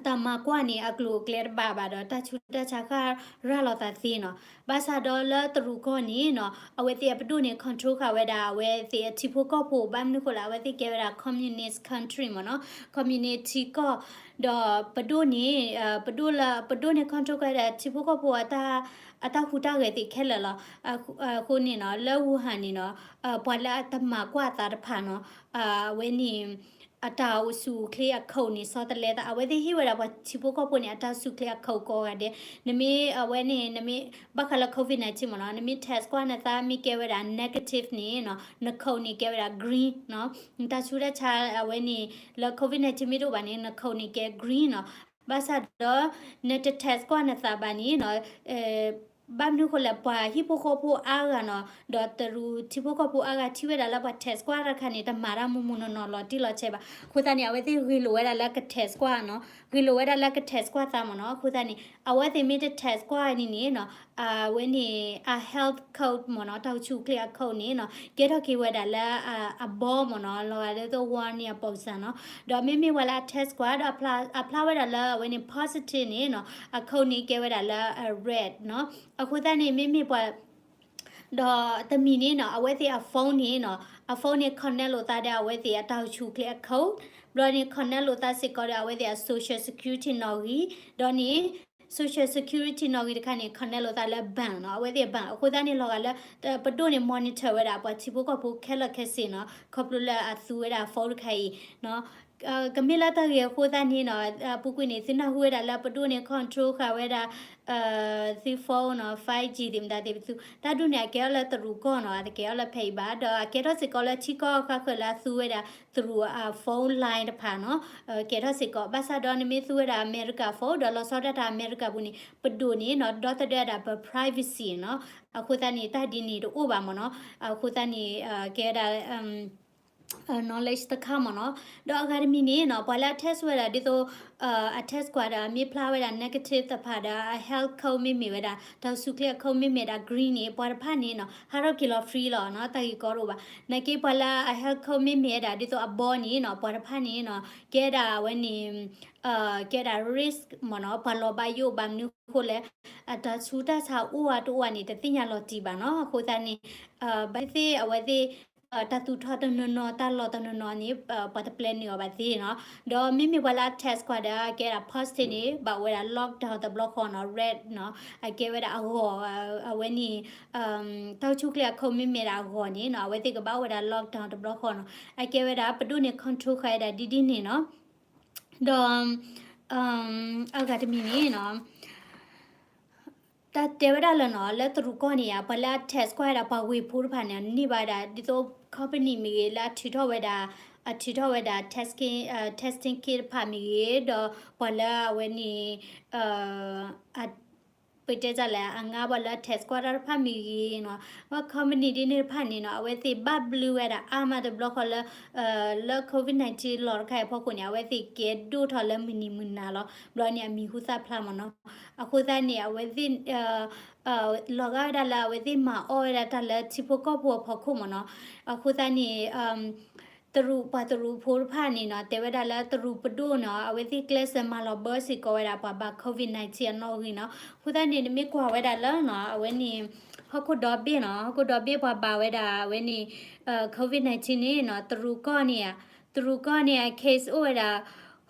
တၢ်မၤကွၢ်န့ၣ် အကျိၤအကျဲတဘၣ်ဘၣ်ဒီး တၢ်ဆူးတၢ်ဆါဃၣ်ရၤလီၤသးသ့နီၤ. ဘၣ်ဆၣ်ဒီးလၢတရူးကီၢ်န့ၣ်နီၤ အဝဲသ့ၣ်အပဒိၣ်န့ၣ် control ဃာ်ဝဲဒၣ် အဝဲသ့ၣ်အထံဖိကီၢ်ဖိ ဘၣ်မနုၤဃိလဲၣ် အဝဲသ့ၣ်ကဲဝဲဒၣ် communist country မ့ၢ်နီၤ communist ထံကီၢ် ဒီးပဒိၣ်န့ၣ် ပဒိၣ်လၢ ပဒိၣ်န့ၣ် control ဃာ်ဝဲဒၣ်ထံဖိကီၢ်ဖိအတၢ် အတၢ်ဟူးတၢ်ဂဲၤသ့ၣ်ခဲလၢာ်လီၤ. အဃိန့ၣ်နီၤ လၢ Wuhan န့ၣ်နီၤ ပှၤလၢအတမၤကွၢ်သးတဖၣ်နီၤ အဝဲန့ၣ် အတၢ်အိၣ်ဆူၣ်အိၣ်ချ့အခိၣ်န့ၣ် ဆီတလဲသး အဝဲသ့ၣ်ဟ့ၣ်ဝဲဒၣ်ပှၤထံဖိကီၢ်ဖိန့ၣ် အတၢ်အိၣ်ဆူၣ်အိၣ်ချ့အခိၣ်ကိးဂၤဒဲး နမ့ၢ်အဝဲန့ၣ် နမ့ၢ်ဘၣ်ဃးလၢ COVID nineteen မ့ၢ်နီၤ နမ့ၢ် test ကွၢ်နသးမ့ၢ်ကဲဝဲဒၣ် negative န့ၣ်နီၤ နခိၣ်န့ၣ်ကဲဝဲဒၣ် green နီၤ နတၢ်ဆူးတၢ်ဆါအဝဲန့ၣ် လၢ COVID nineteen မ့ၢ်တအိၣ်ဘၣ်န့ၣ် နခိၣ်န့ၣ်ကဲ green နီၤ ဘၣ်ဆၣ်ဒီး နတ test ကွၢ်နသးဘၣ်န့ၣ်နီၤ ဘၣ်မနုၤဃိလဲၣ် ပှၤဟံၣ်ဖိဃီဖိအါဂၤနီၤ ဒီးတရူးထံဖိကီၢ်ဖိအါဂၤထံၣ်ဝဲဒၣ်လၢပှၤ test ကွၢ်တၢ်တခါန့ၣ် တမၤတၢ်မုာ်မုာ်နီၢ်နီၢ်လီၤတံၢ်လီၤဆဲးဘၣ်. အဃိသတးန့ၣ် အဝဲသ့ၣ်ဂ့ၤလိာ်ဝဲဒၣ်လၢက test ကွၢ်နီၤ ဂ့ၤလိာ်ဝဲဒၣ်လၢက test ကွၢ်သးမ့ၢ်နီၤ. အဃိသတးန့ၣ် အဝဲသ့ၣ်မ့ၢ်တ test ကွၢ်န့ၣ်န့ၣ်နီၤ အဝဲန့ၣ် အ health code မ့ၢ်နီၤ, တၢ်အိၣ်ဆူၣ်အိၣ်ချ့အ code န့ၣ်နီၤ, ကဲထီၣ်က့ၤဝဲဒၣ်လၢအဘီမ့ၢ်နီၤ, လီၤဂာ်ဒ်သိး warning အပူၤစၢ်နီၤ. ဒီးမ့မ့ၢ်ပှၤလၢအ test ကွၢ်ဒီး အဖျါဝဲဒၣ်လၢအဝဲန့ၣ် positive န့ၣ်နီၤ, အ code န့ၣ်ကဲဝဲဒၣ်လၢ red နီၤ. အဃိသတးန့ၣ် မ့မ့ၢ်ပှၤ ဒီးတမံၤန့ၣ်နီၤ, အဝဲသ့ၣ်အ phone န့ၣ်နီၤ, အ phone န့ၣ် connect လိာ်သးဒီးအဝဲသ့ၣ်အတၢ်အိၣ်ဆူၣ်အိၣ်ချ့အ code, ဘျီန့ၣ် connect လိာ်သးစ့ၢ်ကီးဒီးအဝဲသ့ၣ်အ social security နီၣ်ဂံၢ်, ဒီးန့ၣ် social security နီၣ်ဂံၢ်တခါန့ၣ် connect လိာ်သးလၢ bank နီၤ, အဝဲသ့ၣ်အ bank. အဃိသတးန့ၣ် လီၤဂာ်လၢ ပဒိၣ်န့ၣ် monitor ဝဲဒၣ်ပှၤထံဖိကီၢ်ဖိခဲလၢာ်ခဲဆ့နီၤ, ခီဖျိလၢအသူဝဲဒၣ် phone တခါအံၤနီၤ. ကမ့ၢ်လၢတၢ်ဂ့ၢ်အဃိသတးန့ၣ်နီၤ, အပူၤကွံာ်န့ၣ် သုနၢ်ဟူဝဲဒၣ်လၢပဒိၣ်န့ၣ် control ဃာ်ဝဲဒၣ် သု phone နီၤ, five G သ့ၣ်မတၤသ့ၣ်ပသူ, တၢ်ဒ်န့ၣ် အကဲထီၣ်လၢတရူးကီၢ်နီၤ, အတကဲထီၣ်လၢဖဲအံၤဘၣ်. ဒီးအကဲထီၣ်စ့ၢ်ကီးလၢထံကီၢ်အဃၣ်ဃၢၤလၢအသူဝဲဒၣ်တရူးအ phone line တဖၣ်နီၤ, ကဲထီၣ်စ့ၢ်ကီး. ဘၣ်ဆၣ်ဒီးနမ့ၢ်သူဝဲဒၣ်အမဲရကၤ phone ဒီးလီၤဆီဒၣ်တၢ်အမဲရကၤပူၤန့ၣ် ပဒိၣ်န့ၣ်နီၤ, ဒီသဒၢဒၣ်ပ privacy နီၤ. အဃိသတးန့ၣ် တၢ်ဒ်န့ၣ်တအိၣ်ဘၣ်မ့ၢ်နီၤ. အဃိသတးန့ၣ် ကဲဝဲဒၣ် knowledge တခါမ့ၢ်နီၤ. ဒီးအဂၤတမံၤန့ၣ်နီၤ, ပှၤလၢအ test ဝဲဒၣ်ဒ်သိး အ test ကွၢ်ဒီးအမ့ၢ်ဖျါဝဲဒၣ် negative သ့ၣ်တဖၣ်ဒီး အ health code မ့မ့ၢ်ဝဲဒၣ် တၢ်အိၣ်ဆူၣ်အိၣ်ချ့အ code မ့မ့ၢ်ဝဲဒၣ် green န့ၣ် ပှၤတဖၣ်န့ၣ်နီၤ ဟးထီၣ်က့ၤလီၤ free လီၤနီၤ, တၢ်ဂ့ၢ်ကီတအိၣ်ဘၣ်. နာ်က့ပှၤလၢအ health code မ့မ့ၢ်ဝဲဒၣ်ဒ်သိးအဘီန့ၣ်နီၤ, ပှၤတဖၣ်န့ၣ်နီၤ ကဲဒၣ်အဝဲန့ၣ် ကဲဒၣ် risk မ့ၢ်နီၤ, ပှၤလီၤဘၣ်ယိၣ်ဘၣ်မနုၤဃိလဲၣ်, အတၢ်ဆူးတၢ်ဆါအိၣ်ဧါတအိၣ်ဧါန့ၣ် တသ့ၣ်ညါလီၤတံၢ်ဘၣ်နီၤ. အဃိသတးန့ၣ် ဘၣ်သ့ၣ်သ့ၣ်အဝဲသ့ၣ် တၢ်သူၣ်ထီၣ်တနီၤနီၤ တၢ်လီၢ်တနီၤနီၤန့ၣ် ပှၤတပျဲနုာ်အီၤဘၣ်သ့ၣ်နီၤ. ဒီးမ့မ့ၢ်ပှၤလၢ test ကွၢ်ဒီး အကဲဒၣ် positive န့ၣ် ဘၣ်အိၣ်ဝဲဒၣ် lockdown တဘျီဃီနီၤ, red နီၤ, အကဲဝဲဒၣ်အဂီၢ် အဝဲန့ၣ် တၢ်အိၣ်ဆူၣ်အိၣ်ချ့အ code မ့မ့ၢ်ဒၣ်အဂီၢ်န့ၣ်နီၤ, အဝဲသ့ၣ်ကဘၣ်အိၣ်ဝဲဒၣ် lockdown တဘျီဃီနီၤ. အကဲဝဲဒၣ်ပဒိၣ်န့ၣ် control ဃာ်ဝဲဒၣ်ဒ်ဒ်န့ၣ်နီၤ. ဒီး အဂၤတမံၤန့ၣ်နီၤ တၢ်တဲဝဲဒၣ်လၢနီၤ လၢတရူးကီၢ်န့ၣ်ဧါ, ပှၤလၢအ test ကွၢ်ဝဲဒၣ်ပှၤဝ့ၢ်ဖိတဖၣ်န့ၣ် န့ၢ်ဘၣ်ဝဲဒၣ် ဒ်သိး company မ့ၢ်ဂ့ၤ လၢအထုးထီၣ်ဝဲဒၣ် အထုးထီၣ်ဝဲဒၣ် testing, testing kit တဖၣ်မ့ၢ်ဂ့ၤ, ဒီးပှၤလၢအဝဲန့ၣ် ပတဲတၢ်လဲၣ် အငါပှၤလၢအ test ကွၢ်တၢ်တဖၣ်မ့ၢ်ဂ့ၤနီၤ, ဘၣ် company ဒ်န့ၣ်တဖၣ်န့ၣ်နီၤ အဝဲသ့ၣ်ဘၣ်ဘျုးဝဲဒၣ်အါမးတဘျီဃီလၢ လၢ COVID nineteen လီၢ်တခါအံၤအဖီခိၣ်န့ၣ် အဝဲသ့ၣ်ကဲဒိၣ်ထီၣ်လၢမုၢ်နံၤမုၢ်နၤလီၤ. ဘျီန့ၣ်အမံၤဟူသၣ်ဖျါမ့ၢ်နီၤ. အဃိသတးန့ၣ် အဝဲသ့ၣ် လီၤဂာ်ဝဲဒၣ်လၢအဝဲသ့ၣ်မၤအီၣ်ဝဲဒၣ်တၢ်လၢထံဖိကီၢ်ဖိအဖီခိၣ်မ့ၢ်နီၤ. အဃိသတးန့ၣ် တရူး ပှၤတရူးဖိတဖၣ်န့ၣ်နီၤ တဲဝဲဒၣ်လၢတရူးပဒိၣ်နီၤ အဝဲသ့ၣ်ကျဲးစၢးမၤလီၤဘၢစ့ၢ်ကီးဝဲဒၣ်ပှၤဘၣ် COVID nineteen အနီၣ်ဂံၢ်နီၤ. အဃိသတးန့ၣ် နမ့ၢ်ကွၢ်ဝဲဒၣ်လၢနီၤ အဝဲန့ၣ် ဟီၣ်ခိၣ်ဒီဘ့ၣ်နီၤ ဟီၣ်ခိၣ်ဒီဘ့ၣ်ပှၤဘၣ်ဝဲဒၣ်အဝဲန့ၣ် COVID nineteen န့ၣ်နီၤ တရူးကီၢ်န့ၣ် တရူးကီၢ်န့ၣ် အ case အိၣ်ဝဲဒၣ်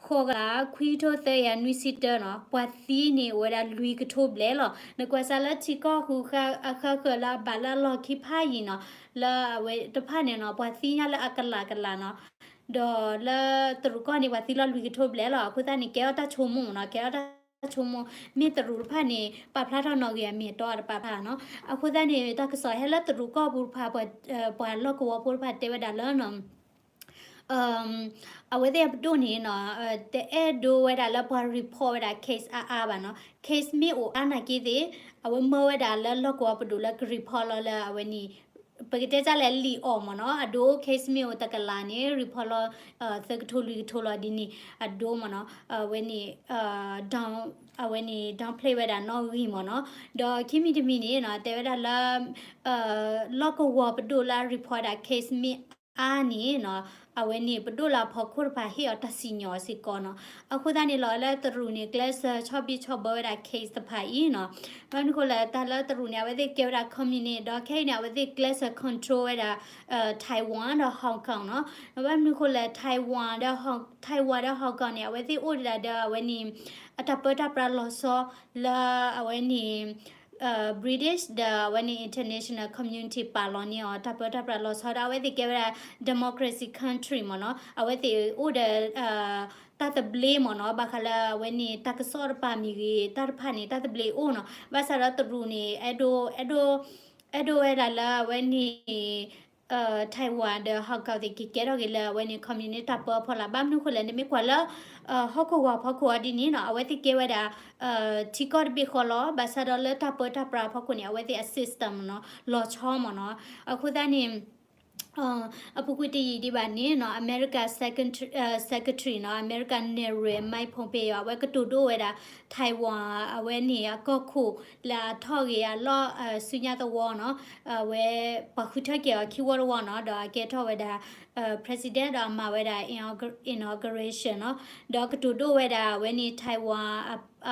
ဃိးကလးခွံကထိသၢယၤနွံဆံတၢနီၤ. ပှၤသံန့ၣ်အိၣ်ဝဲဒၣ်လွံၢ်ကထိဘျဲၣ်လီၤ. နကွၢ်စၢ်လၢထံကီၢ်ဃုအဃၢၤဃၢၤလၢအဘၣ်လၢအလီၢ်ခံဖးယံာ်နီၤ လၢအဝဲတဖၣ်န့ၣ်နီၤ ပှၤသံညါလၢအကလးကလးနီၤ. ဒီးလၢတရူးကီၢ်န့ၣ်ပှၤသံလီၤလွံၢ်ကထိဘျဲၣ်လီၤ. အဃိသတးန့ၣ် ကဲထီၣ်တၢ်ဆိကမိၣ်နီၤ ကဲထီၣ်တၢ်ဆိကမိၣ် မ့ၢ်တရူးတဖၣ်န့ၣ် ပာ်ဖျါထီၣ်နီၣ်ဂံၢ်အမ့ၢ်အတီအတပာ်ဖျါနီၤ. အဃိသတးန့ၣ် တၢ်ကစီၣ်ဟဲလၢတရူးကီၢ်ပူၤတဖၣ် ပှၤလီၢ်ကဝီၤဖိတဖၣ်တဲဝဲဒၣ်လၢနီၤ အဝဲသ့ၣ်အပဒိၣ်န့ၣ်နီၤ တအဲၣ်ဒိးဝဲဒၣ်လၢပှၤ report ဝဲဒၣ် case အါအါဘၣ်နီၤ. case မ့ၢ်အိၣ်အါနာ်က့သ့ၣ် အဝဲမၢဝဲဒၣ်လၢလီၢ်ကဝီၤပဒိၣ်လၢက report လီၤလၢအဝဲန့ၣ် ပကတဲတၢ်လဲၣ်လံာ်အီၣ်မ့ၢ်နီၤ အဒိ case မ့ၢ်အိၣ်တကလးန့ၣ် report လီၤ သၢကထိလွံၢ်ကထိလီၤဒ်န့ၣ် အဒိမ့ၢ်နီၤ အဝဲန့ၣ် down အဝဲန့ၣ် downplay ဝဲဒၣ်နီၣ်ဂံၢ်မ့ၢ်နီၤ. ဒီးခံမံၤတမံၤန့ၣ်နီၤ တဲဝဲဒၣ်လၢ လီၢ်ကဝီၤပဒိၣ်လၢအ report ဒၣ် case မ့ၢ်အါန့ၣ်နီၤ အဝဲန့ၣ် ပဒိၣ်လၢအဖီခိၣ်တဖၣ်ဟ့ၣ်အီၤတၢ်စံၣ်ညီၣ်စ့ၢ်ကီးနီၤ. အဃိသတးန့ၣ်လီၤ လၢတရူးန့ၣ် ကျဲးစၢးဆီၣ်ဘံၣ်ဆီၣ်ဘၢဝဲဒၣ် case တဖၣ်အံၤနီၤ. ဘၣ်မနုၤဃိလဲၣ် တၢ်လၢတရူးန့ၣ် အဝဲသ့ၣ်ကဲဝဲဒၣ် communist ဒီးခဲအံၤန့ၣ် အဝဲသ့ၣ်ကျဲးစၢး control ဝဲဒၣ် Taiwan ဒီး Hong Kong နီၤ. ဘၣ်မနုၤဃိလဲၣ် Taiwan ဒီး Taiwan ဒီး Hong Kong န့ၣ် အဝဲသ့ၣ်အိၣ်ဒၣ်ဒီးအဝဲန့ၣ် အတၢ်ပၢတၢ်ပြးလီၤဆီလၢအဝဲန့ၣ် British ဒီးအဝဲန့ၣ် international community ပာ်လီၤန့ၢ်အီၤ တၢ်ပၢတၢ်ပြးလီၤဆီ ဒီးအဝဲသ့ၣ်ကဲဝဲဒၣ် democracy country မ့ၢ်နီၤ အဝဲသ့ၣ်အိၣ်ဒီး တၢ်သဘျ့မ့ၢ်နီၤ ဘၣ်ဃးလၢအဝဲန့ၣ် တၢ်ကစီၣ်တပၤမ့ၢ်ဂ့ၤ တၢ်တဖၣ်န့ၣ် တၢ်သဘျ့အိၣ်နီၤ ဘၣ်ဆၣ်ဒီးတရူးန့ၣ် အဲၣ်ဒိး အဲၣ်ဒိး အဲၣ်ဒိးဝဲဒၣ်လၢအဝဲန့ၣ် Taiwan ဒီး Hong Kong သ့ၣ်ကကဲထီၣ်က့ၤလၢအဝဲန့ၣ် communist တၢ်ပၢအဖီလာ် ဘၣ်မနုၤဃိလဲၣ် နမ့ၢ်ကွၢ်လၢ ဟီၣ်ခိၣ်ဂီၤဖီခိၣ်အီၤဒ်န့ၣ်နီၤ အဝဲသ့ၣ်ကဲဝဲဒၣ် ထံကီၢ်တဘ့ၣ်ဃီလီၤ ဘၣ်ဆၣ်ဒီးလၢတၢ်ပၢတၢ်ပြးအဖီခိၣ်န့ၣ် အဝဲသ့ၣ်အ system နီၤ လီၤဆီမ့ၢ်နီၤ အဃိသတးန့ၣ် အပူၤကွံာ်တယံာ်ဒံးဘၣ်န့ၣ်နီၤ အမဲရကၤ secretary နီၤ အမဲရကၤနဲၣ်ရွဲၣ် Mike Pompeo အဝဲကတိၤဒိၣ်ဝဲဒၣ် Taiwan အဝဲန့ၣ်အကီၢ်ခိၣ်လၢအထီၣ်ဂ့ၤအလီၢ်ဆူညါသဝီနီၤ အဝဲပှၤဃုထၢက့ၤအီၤခံဝီတဝီနီၤ ဒီးအကဲထီၣ်ဝဲဒၣ် president ဒီးအမၤဝဲဒၣ် inauguration နီၤ ဒီးကတိၤဒိၣ်ဝဲဒၣ်အဝဲန့ၣ် Taiwan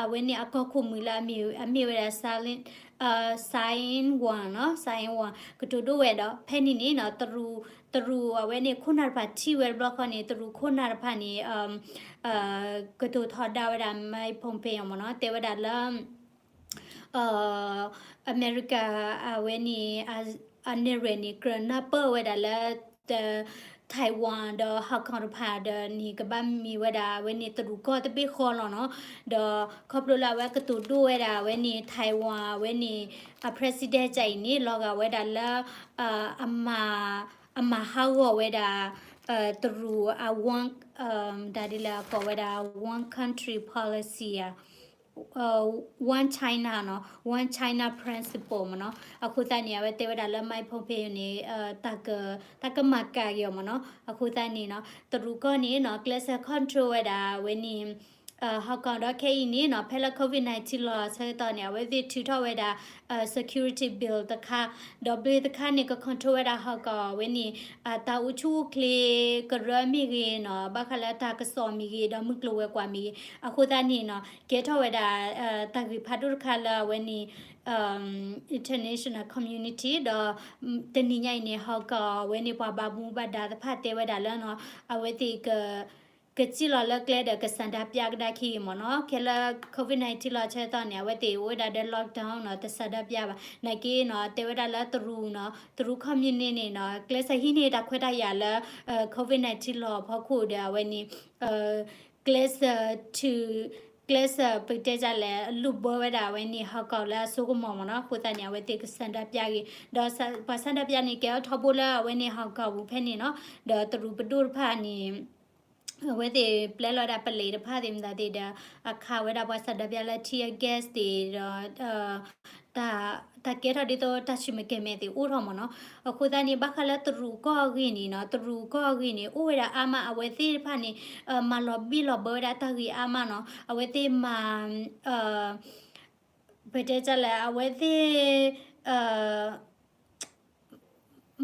အဝဲန့ၣ်အကီၢ်ခိၣ်မုၢ်လၢအမ့ၢ်ဝဲဒၣ် Tsai Ing-wen နီၤ Tsai Ing-wen ကတိၤဒိၣ်ဝဲဒီး ဖဲန့ၣ်န့ၣ်နီၤ တရူး တရူးအဝဲန့ၣ်ခိၣ်နၢ်တဖၣ်ထံၣ်ဝဲတဘျီဃီန့ၣ် တရူးခိၣ်နၢ်တဖၣ်န့ၣ် ကတိၤထီဒါဝဲဒၣ် Mike Pompeo မ့ၢ်နီၤ တဲဝဲဒၣ်လၢ အမဲရကၤအဝဲန့ၣ် အနဲၣ်ရွဲၣ်န့ၣ် ကြၢးနၢ်ပၢၢ်ဝဲဒၣ်လၢ Taiwan ဒီး Hong Kong တဖၣ်ဒီးန့ၣ် ကဘၣ်မ့ၢ်ဝဲဒၣ်အဝဲန့ၣ်တရူးကီၢ်တဘ့ၣ်ဃီလီၤနီၤ ဒီးခီဖျိလၢအဝဲကတိၤဒိၣ်ဝဲဒၣ်အဝဲန့ၣ် Taiwan အဝဲန့ၣ် အ president ကအံၤန့ၣ် လီၤဂာ်ဝဲဒၣ်လၢ အမၤ အမၤဟးဂီၤဝဲဒၣ် တရူးအ one ဒ်လဲၣ်အကိးဝဲဒၣ် one country policy ဧါ One China နီၤ One China principle မ့ၢ်နီၤ အဃိသတးန့ၣ် အဝဲတဲဝဲဒၣ်လၢ Mike Pompeo န့ၣ် တၢ်ကမၤကၤက့ၤအီၤမ့ၢ်နီၤ အဃိသတးန့ၣ်နီၤ တရူးကီၢ်န့ၣ်နီၤ ကျဲးစၢး control ဝဲဒၣ်အဝဲန့ၣ် Hong Kong ဒီးခဲအံၤန့ၣ်နီၤ ဖဲလၢ COVID nineteen လီၤဆၢကတီၢ်န့ၣ် အဝဲသ့ၣ်ထုးထီၣ်ဝဲဒၣ် security bill တခါ ဒီး bill တခါန့ၣ် က control ဝဲဒၣ် Hong Kong အဝဲန့ၣ် တၢ်အိၣ်ဆူၣ်အိၣ်ချ့ကရၢမ့ၢ်ဂ့ၤနီၤ ဘၣ်ဃးလၢတၢ်ကစီၣ်မ့ၢ်ဂ့ၤ ဒီးမုၢ်ကျိၤဝဲၤကွာ်မ့ၢ်ဂ့ၤ အဃိသတးန့ၣ်နီၤ ကဲထီၣ်ဝဲဒၣ် တၢ်ဂ့ၢ်ဖးဒိၣ်တခါလၢအဝဲန့ၣ် international community ဒီး တနံၤညါအံၤန့ၣ် Hong Kong အဝဲန့ၣ်ပှၤဘၣ်မူဘၣ်ဒါသ့ၣ်တဖၣ်တဲဝဲဒၣ်လၢနီၤ အဝဲသ့ၣ် ကစံၣ်လီၤလၢကျဲဒီးကဆန္ဒပြကဒါက့ၤမ့ၢ်နီၤ ခဲလၢ COVID nineteen လီၤဆၢကတီၢ်န့ၣ် အဝဲသ့ၣ်အိၣ်ဝဲဒၣ်ဒီး lockdown နီၤ တဆန္ဒပြဘၣ် နာ်က့နီၤ တဲဝဲဒၣ်လၢတရူးနီၤ တရူး communist န့ၣ်နီၤ ကျဲးစၢးဟံးန့ၢ်တၢ်ခွဲးတၢ်ယာ်လၢ COVID nineteen လီၤအဖီခိၣ်ဒီးအဝဲန့ၣ် ကျဲးစၢးထုး ကျဲးစၢးပကတဲဒ်လဲၣ် လူၤဘၢဝဲဒၣ်အဝဲန့ၣ် Hong Kong လၢအစိကမီၤမ့ၢ်နီၤ အဃိသတးန့ၣ် အဝဲသ့ၣ်ကဆန္ဒပြက့ၤ ဒီးပှၤဆန္ဒပြန့ၣ် ကဲထီၣ်ထီဘိလၢအဝဲန့ၣ် Hong Kong ပူၤဖဲန့ၣ်နီၤ ဒီးတရူးပဒိၣ်တဖၣ်န့ၣ် အဝဲသ့ၣ်ပျဲလီၤဝဲဒၣ်ပလံးတဖၣ်သ့ၣ်မတၤသ့ၣ်ဒီး အခးဝဲဒၣ်ပှၤဆန္ဒပြလၢ tear gas သ့ၣ်ဒီး တၢ်ကဲထီၣ်ဒ်သိးတၢ်ဆူၣ်မဲာ်ကဲၤမဲာ်သ့ၣ်အိၣ်ထီၣ်မ့ၢ်နီၤ အဃိသတးန့ၣ် ဘၣ်ဃးလၢတရူးကီၢ်အဂ့ၢ်န့ၣ်နီၤ တရူးကီၢ်အဂ့ၢ်န့ၣ် အိၣ်ဝဲဒၣ်အါမး အဝဲသ့ၣ်တဖၣ်န့ၣ် မၤလီၤဘံၣ်လီၤဘၢဝဲဒၣ်တၢ်ဂ့ၢ်အါမးနီၤ အဝဲသ့ၣ်မၤ ပတဲဒ်လဲၣ် အဝဲသ့ၣ်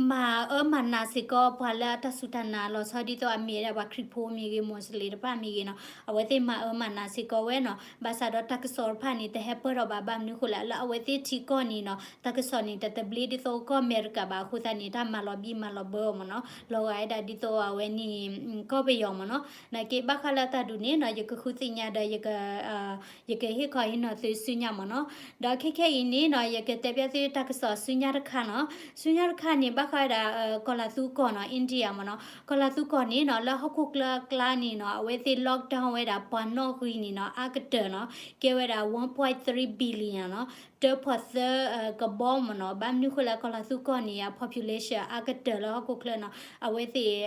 မၤအၢမၤနးစ့ၢ်ကီးပှၤလၢအတၢ်စူၢ်တၢ်နာ်လီၤဆီဒ်သိးအမ့ၢ်ဝဲဒၣ်ပှၤခရံာ်ဖိမ့ၢ်ဂ့ၤ Muslim တဖၣ်မ့ၢ်ဂ့ၤနီၤ အဝဲသ့ၣ်မၤအၢမၤနးစ့ၢ်ကီးဝဲနီၤ ဘၣ်ဆၣ်ဒီးတၢ်ကစီၣ်တဖၣ်န့ၣ် တဟဲပၢၢ်ထီၣ်ဘၣ် ဘၣ်မနုၤဃိလဲၣ် လၢအဝဲသ့ၣ်ထံကီၢ်န့ၣ်နီၤ တၢ်ကစီၣ်န့ၣ် တသဘျ့ဒ်သိးကီၢ်အမဲရကၤဘၣ် အဃိသတးန့ၣ် တၢ်မၤလီၤဘံၣ်မၤလီၤဘၢအီၤမ့ၢ်နီၤ လီၤဂာ်ဝဲဒၣ်ဒ်သိးအဝဲန့ၣ် ကီၢ်ပယီၤမ့ၢ်နီၤ နာ်က့ဘၣ်ဃးလၢတၢ်ဒုးန့ၣ်နီၤ ယကဃုသ့ၣ်ညါဒီး ယကဟ့ၣ်ခီဟ့ၣ်နီၤသုစုညါမ့ၢ်နီၤ ဒီးခဲခဲအံၤန့ၣ်နီၤ ယကတဲပျဲသုတၢ်ကစီၣ်ဆူညါတခါနီၤ ဆူညါတခါန့ၣ် ဘၣ်ဃးဝဲဒၣ် ကီၤလၤသူကီၢ်နီၤ India မ့ၢ်နီၤ ကီၤလၤသူကီၢ်န့ၣ်နီၤ လၢဟီၣ်ခိၣ်ကျါအကျါန့ၣ်နီၤ အဝဲသ့ၣ် lockdown ဝဲဒၣ်ပှၤနီၣ်ဂံၢ်န့ၣ်နီၤ အါကတၢၢ်နီၤ ကဲဝဲဒၣ် one point three billion နီၤ တၢဖီၣ်သၢကဘီမ့ၢ်နီၤ ဘၣ်မနုၤဃိလၢကီၤလၤသူကီၢ်န့ၣ် အ population အါကတၢၢ်လၢဟီၣ်ခိၣ်ချၢနီၤ အဝဲသ့ၣ်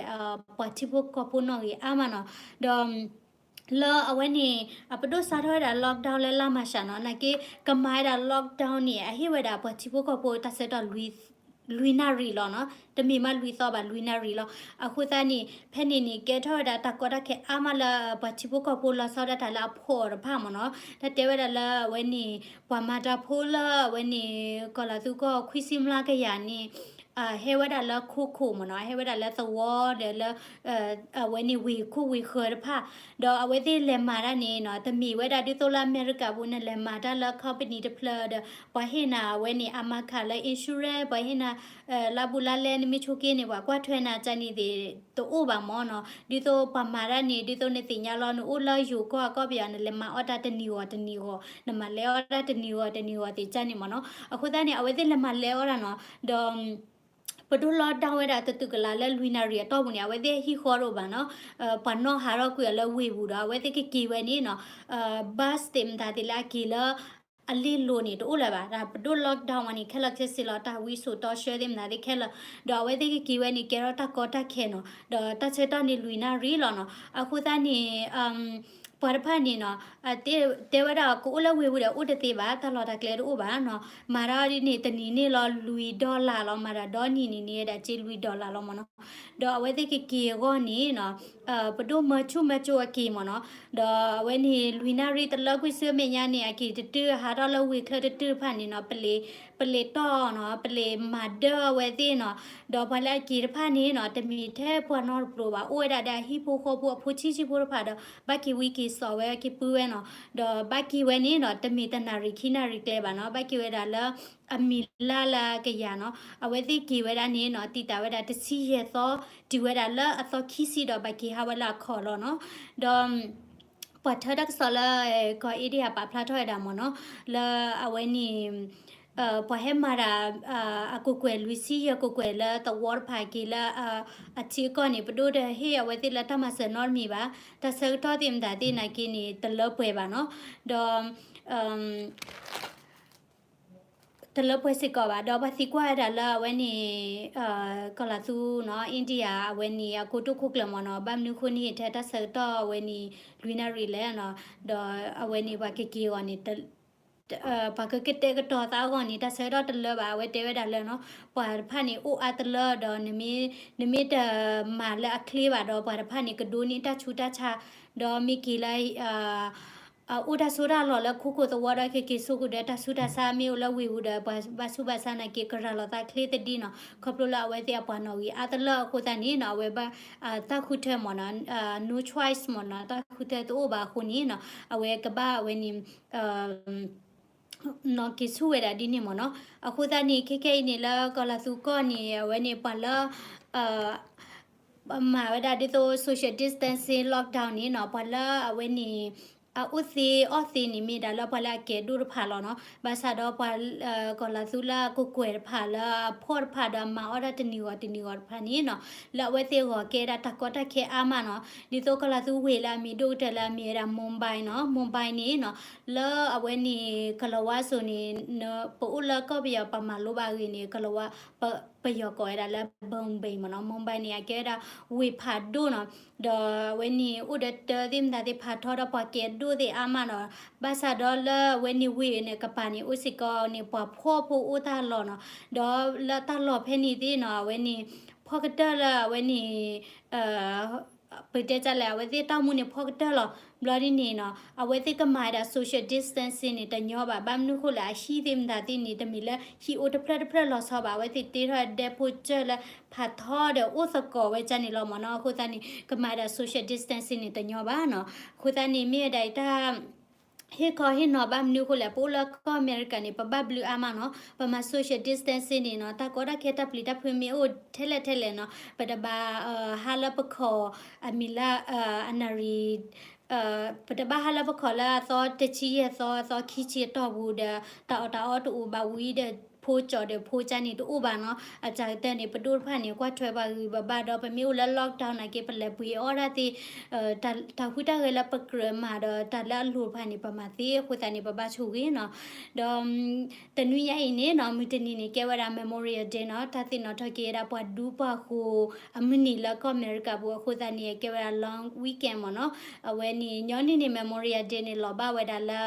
ပှၤထံဖိကီၢ်ဖိနီၣ်ဂံၢ်အါမးနီၤ ဒီး လၢအဝဲန့ၣ် အပဒိၣ်စးထီၣ်ဝဲဒၣ် lockdown လၢလါမၢ်ၡးနီၤ နာ်က့ ကမၤဝဲဒၣ် lockdown န့ၣ် အဟ့ၣ်ဝဲဒၣ်ပှၤထံဖိကီၢ်ဖိတၢ်ဆၢကတီၢ် လွံၢ်နၣ်ရံၣ်လီၤနီၤ တမ့ၢ်မးလွံၢ်သီဘၣ် လွံၢ်နၣ်ရံၣ်လီၤ အဃိသတးန့ၣ် ဖဲန့ၣ်န့ၣ် ကဲထီၣ်ဝဲဒၣ်တၢ်ကီတၢ်ခဲအါမးလၢပှၤထံဖိကီၢ်ဖိလီၤဆီဒၣ်တၢ်လၢအဖှီၣ်အီၤတဖၣ်မ့ၢ်နီၤ တၢ်တဲဝဲဒၣ်လၢအဝဲန့ၣ် ပှၤမၤတၢ်ဖိလၢအဝဲန့ၣ် ကီၤလၤသူကီၢ်ခွံဆံမျးကယၤန့ၣ် ဟဲဝဲဒၣ်လၢခိခိၣ်မ့ၢ်နီၤ ဟဲဝဲဒၣ်လၢသဝီဒီးလၢ အဝဲန့ၣ်ဝ့ၢ်ခိၣ်ဝ့ၢ်ဃၢၤတဖၣ် ဒီးအဝဲသ့ၣ်လဲၤမၤတၢ်န့ၣ်နီၤ တမ့ၢ်ဝဲဒၣ်ဒ်သိးလၢအမဲရကၤပူၤန့ၣ် လဲၤမၤတၢ်လၢ company တဖျၢၣ်ဒီး ပှၤဟ့ၣ်နၤအဝဲန့ၣ် အမၤခးလၢ insurance ပှၤဟ့ၣ်နၤ လါဘူးလါလဲ နမ့ၢ်ဆိးက့န့ၣ် ပှၤကွၢ်ထွဲနၤကန့ၣ်သ့ၣ် တအိၣ်ဘၣ်မ့ၢ်နီၤ ဒ်သိးပှၤမၤတၢ်န့ၣ် ဒ်သိးနသ့ၣ်ညါလီၤ နအိၣ်လၢယိၤကီၢ်အကီၢ်ပယီၤ နလဲၤမၤအီၣ်တၢ်တနံၤဂီၤတနံၤဂီၤ နမၤလဲၤအီၣ်တၢ်တနံၤဂီၤတနံၤဂီၤသ့ၣ်ကန့ၣ်မ့ၢ်နီၤ အဃိသတးန့ၣ် အဝဲသ့ၣ်လဲၤမၤလဲၤအီၣ်တၢ်နီၤ ဒီး ပဒိၣ် lockdown ဝဲဒၣ်တတုၤကလာ်လၢလွံၢ်နၣ်ရံၣ်အတီၢ်ပူၤန့ၣ် အဝဲသ့ၣ်ဟံၣ်ဃီတအိၣ်ဘၣ်နီၤ ပှၤနီၣ်ဟးထီၣ်ကွံာ်အီၤလၢဝ့ၢ်ပူၤဒီး အဝဲသ့ၣ်ကက့ၤဝဲန့ၣ်နီၤ bus သ့ၣ်မတၤသ့ၣ်လၢအက့ၤလၢ အလ့ၣ်လိၤန့ၣ် တအိၣ်လၢၤဘၣ် ပဒိၣ် lockdown ဝဲန့ၣ် ခဲလၢာ်ခဲဆ့လီၤ တၢ်ဝံစိာ်တီဆှၢသ့ၣ်မတၤသ့ၣ်ခဲလၢာ် ဒီးအဝဲသ့ၣ်ကက့ၤဝဲန့ၣ် ကဲထီၣ်တၢ်ကီတၢ်ခဲနီၤ ဒီးတၢ်ဆၢကတီၢ်န့ၣ်လွံၢ်နၣ်ရံၣ်လီၤနီၤ အဃိသတးန့ၣ် ပှၤတဖၣ်န့ၣ်နီၤ တဲဝဲဒၣ်ကအိၣ်လၢဝ့ၢ်ပူၤဒီးအိၣ်တသ့ဘၣ်, တၢ်လီၢ်တၢ်ကျဲတအိၣ်ဘၣ်နီၤ, မၤထီၣ်ဒ်န့ၣ် တနံၤန့ၣ်လီၤလွံၢ် dollar လီၤ, မၤတၢ်ဒီနံၤန့ၣ်န့ၣ်ဝဲဒၣ်စ့လွံၢ် dollar လီၤမ့ၢ်နီၤ. ဒီးအဝဲသ့ၣ်ကက့ၤအဂီၢ်န့ၣ်နီၤ ပဒိၣ်မၢဆူၣ်မၢကၠိအက့ၤမ့ၢ်နီၤ, ဒီးအဝဲန့ၣ် လွံၢ်နၣ်ရံၣ်တလၢကွံာ်ဆူမဲာ်ညါန့ၣ် အက့ၤတတုၢ် ဟးထီၣ်လၢဝ့ၢ်ချၢတတုၢ်တဖၣ်န့ၣ်နီၤ ပလ့ၤတီၢ်နီၤ, ပလ့ၤမၤဒၢအဝဲသ့ၣ်နီၤ, ဒီးပှၤလၢအက့ၤတဖၣ်န့ၣ်နီၤ တမ့ၢ်ထဲပှၤနီတဘျီဘၣ်, အိၣ်ဝဲဒၣ်ဒီးအဟံၣ်ဖိဃီဖိအဖိဆံးဆံးဖိတဖၣ်ဒီး ဘၣ်က့ၤဝံက့ၤစိာ်ဝဲက့ၤပုၢ်ဝဲနီၤ, ဒီးဘၣ်က့ၤဝဲန့ၣ်နီၤ တမ့ၢ်တနၣ်ရံၣ်ခံနၣ်ရံၣ်ကျဲဘၣ်နီၤ, ဘၣ်က့ၤဝဲဒၣ်လၢ အမံၤလၢ်လၢကယၤနီၤ, အဝဲသ့ၣ်က့ၤဝဲဒၣ်န့ၣ်နီၤ တံာ်တာ်ဝဲဒၣ်တဆံယဲၢ်သီ, တုၤဝဲဒၣ်လၢအသီခံဆံဒီးဘၣ်က့ၤဟးဝဲလၢအခီၣ်လီၤနီၤ, ဒီး ပှၤထၢတၢ်ကစီၣ်လၢ ကီၢ် India ပာ်ဖျါထီၣ်ဝဲဒၣ်မ့ၢ်နီၤ, လၢအဝဲန့ၣ် ပှၤဟဲမၤတၢ် အကကွဲၢ်လွံၢ်ဆံယဲၢ်ကကွဲၢ်လၢသဝီတဖၣ်က့ၤလၢ အထံအကီၢ်န့ၣ် ပဒိၣ်တဟ့ၣ်အဝဲသ့ၣ်လၢတၢ်မၤစၢၤနီတမံၤဘၣ်, တၢ်ဆၢကတီၢ်သ့ၣ်မတၤသ့ၣ်နာ်က့န့ၣ် တလၢပှဲၤဘၣ်နီၤ, ဒီး တလၢပှဲၤစ့ၢ်ကီးဘၣ်, ဒီးပှၤသံကွၢ်ဝဲဒၣ်လၢအဝဲန့ၣ် ကီၢ်လၤသူနီၤ India အဝဲန့ၣ် အကိတိာ်ခိၣ်ကျၢၢ်မ့ၢ်နီၤ, ဘၣ်မနုၤဃိန့ၣ် ထဲတၢ်ဆၢကတီၢ်အဝဲန့ၣ် လွံၢ်နၣ်ရံၣ်လဲၣ်နီၤ, ဒီးအဝဲန့ၣ်ပှၤကက့ၤအီၤန့ၣ် ပှၤကကတဲာ်ကတီၤသးအဂီၢ်န့ၣ် တၢ်ဆၢကတီၢ်တလၢဘၣ်, အဝဲတဲဝဲဒၣ်လၢနီၤ ပှၤတဖၣ်န့ၣ်အိၣ်အါတလၢဒီး နမ့ၢ်တမၤလၢအချ့ဘၣ်ဒီး ပှၤတဖၣ်န့ၣ်ကဒိးန့ၢ်တၢ်ဆူးတၢ်ဆါ, ဒီးမ့ၢ်က့ၤလၢ အိၣ်တၢ်စိတၢ်လီၢ်လၢခိခိၣ်သဝီဒီး ကက့ၤစိာ်ဃုာ်ဒီးတၢ်ဆူးတၢ်ဆါ မ့ၢ်အိၣ်လၢဝ့ၢ်ပူၤဒီး ပှၤဘၣ်ဆူးဘၣ်ဆါနာ်က့ ကရၤလီၤသးချ့သဒံနီၤ, ခီဖျိလၢအဝဲသ့ၣ်အပှၤနီၣ်ဂံၢ်အါတလၢအဃိသတးန့ၣ်နီၤ အဝဲဘၣ် တၢ်ဃုထၢမ့ၢ်နီၤ no choice မ့ၢ်နီၤ, တၢ်ဃုထၢတအိၣ်ဘၣ်အဃိန့ၣ်နီၤ အဝဲကဘၣ်အဝဲန့ၣ် နီၣ်က့ၤဆူၣ်ဝဲဒၣ်ဒ်န့ၣ်မ့ၢ်နီၤ. အဃိသတးန့ၣ် ခဲခဲအံၤန့ၣ်လၢကီၢ်လၤသူကီၢ်န့ၣ် အဝဲန့ၣ်ပှၤလၢ မၤဝဲဒၣ်ဒ်သိး social distancing lockdown န့ၣ်နီၤ, ပှၤလၢအဝဲန့ၣ် အအိၣ်သ့အီၣ်သ့န့ၣ် မ့ၢ်ဒၣ်လၢပှၤလၢအကဲဒိၣ်တဖၣ်လီၤနီၤ. ဘၣ်ဆၣ်ဒီးပှၤ ကီၢ်လၤသူလၢအကကွဲၢ်တဖၣ်လၢအဖှီၣ်တဖၣ်ဒီး အမၤအီၣ်ဒၣ်တနံၤဂီၤတနံၤဂီၤတဖၣ်န့ၣ်နီၤ, လၢအဝဲသ့ၣ်အဂီၢ်ကဲဒၣ်တၢ်ကီတၢ်ခဲအါမးနီၤ. ဒ်သိးကီၢ်လၤသူဝ့ၢ်လၢအမံၤဒိၣ်ကတၢၢ်လၢအမ့ၢ်ဝဲဒၣ် Mumbai နီၤ, Mumbai န့ၣ်နီၤ, လၢအဝဲန့ၣ် ကလၤဝါစိၤန့ၣ် ပအိၣ်လၢကီၢ်ပယီၤပမၤလိဘၣ်အဂ့ၢ်န့ၣ် ကလၤဝါ ပယီၤကိးဝဲဒၣ်လၢ Bombay မ့ၢ်နီၤ, Mumbai န့ၣ် အကဲဝဲဒၣ်ဝ့ၢ်ဖးဒိၣ်နီၤ, ဒီးအဝဲန့ၣ်အိၣ်ဒီးတၢ်သ့ၣ်မတၤသ့ၣ်ဖးထီဒီးပှၤကဲဒိၣ်သ့ၣ်အါမးနီၤ, ဘၣ်ဆၣ်ဒီးလၢအဝဲန့ၣ်ဝ့ၢ်န့ၣ်ကပၤန့ၣ် အိၣ်စ့ၢ်ကီးန့ၣ် ပှၤဖှီၣ်ဖိအိၣ်တၢ်လီၢ်နီၤ, ဒီးလၢတၢ်လီၢ်ဖဲန့ၣ်သ့ၣ်နီၤ အဝဲန့ၣ် ဖီၣ်ကတၢၢ်လၢအဝဲန့ၣ် ပတဲတၢ်လဲၣ် အဝဲသ့ၣ်တၢ်အိၣ်မူန့ၣ် ဖီၣ်ကတၢၢ်လီၤ. ဘျီဒ်န့ၣ်နီၤ အဝဲသ့ၣ်ကမၤဝဲဒၣ် social distancing န့ၣ် တညီဘၣ်. ဘၣ်မနုၤဃိလဲၣ် အဟံၣ်သ့ၣ်မတၤသ့ၣ်န့ၣ် တမ့ၢ်လၢဟံၣ်အိၣ်တဖျၢၣ်တဖျၢၣ်လီၤဆီဘၣ်. အဝဲသ့ၣ်တ့ထီၣ်ဒဲဖိစၢၢ်လၢဖးထီဒီးအိၣ်သကိးဝဲဒ်န့ၣ်လီၤမ့ၢ်နီၤ. အဃိသတးန့ၣ် ကမၤဝဲဒၣ် social distancing န့ၣ် တညီဘၣ်နီၤ. အဃိသတးန့ၣ် မ့ၢ်ဝဲဒၣ်အံၤတၢ် ဟ့ၣ်ခီဟ့ၣ်နီၤ ဘၣ်မနုၤဃိလဲၣ် ပအိၣ်လၢကီၢ်အမဲရကၤန့ၣ် ပဘၣ်ဘျုးအါမးနီၤ. ပမၤ social distancing န့ၣ်နီၤ တၢ်ကီတၢ်ခဲတၢ်ပျံၤတၢ်ဖုးမ့ၢ်အိၣ်ထဲလဲၣ်ထဲလဲၣ်နီၤ ပတဘၣ်ဟးလၢပခီၣ် အမံၤလၢ အနၣ်ရံၣ် ပတဘၣ်ဟးလၢပခီၣ်လၢအသီတဆံယဲၢ်သီ အသီခံဆံအတီၢ်ပူၤဒီး တၢ်အီၣ်တၢ်အီတအိၣ်ဘၣ်ဝံၤဒီး ဖိကၠီဒီးဖိကၠၢ်န့ၣ်တအိၣ်ဘၣ်နီၤ. အတၢ်ကတၢၢ်န့ၣ် ပဒိၣ်တဖၣ်န့ၣ် ကွၢ်ထွဲပှၤဂံၢ်ပဘါဒီး ပမ့ၢ်အိၣ်လၢ lockdown နာ်က့ ပလဲၤပှ့ၤအီၣ်ဒၣ်သ့ၣ် တၢ်ဟူးတၢ်ဂဲၤလၢပကြၢးမၤဒီး တၢ်လၢအလိၣ်တဖၣ်န့ၣ် ပမၤသ့အဃိသတးန့ၣ် ပဘၣ်ဆိၣ်ဂ့ၤနီၤ. ဒီး တနွံညါအံၤန့ၣ်နီၤ မုၢ်တနံၤန့ၣ် ကဲဝဲဒၣ် Memorial Day နီၤ တၢ်သ့ၣ်နီၣ်ထီၣ်က့ၤဝဲဒၣ်ပှၤဒူပှၤဃိၤအမုၢ်နံၤလၢကီၢ်အမဲရကၤပူၤအဃိသတးန့ၣ် ကဲဝဲဒၣ် long weekend မ့ၢ်နီၤ. အဝဲန့ၣ် ညီနုၢ်န့ၣ် Memorial Day န့ၣ် လီၤဘၣ်ဝဲဒၣ်လၢ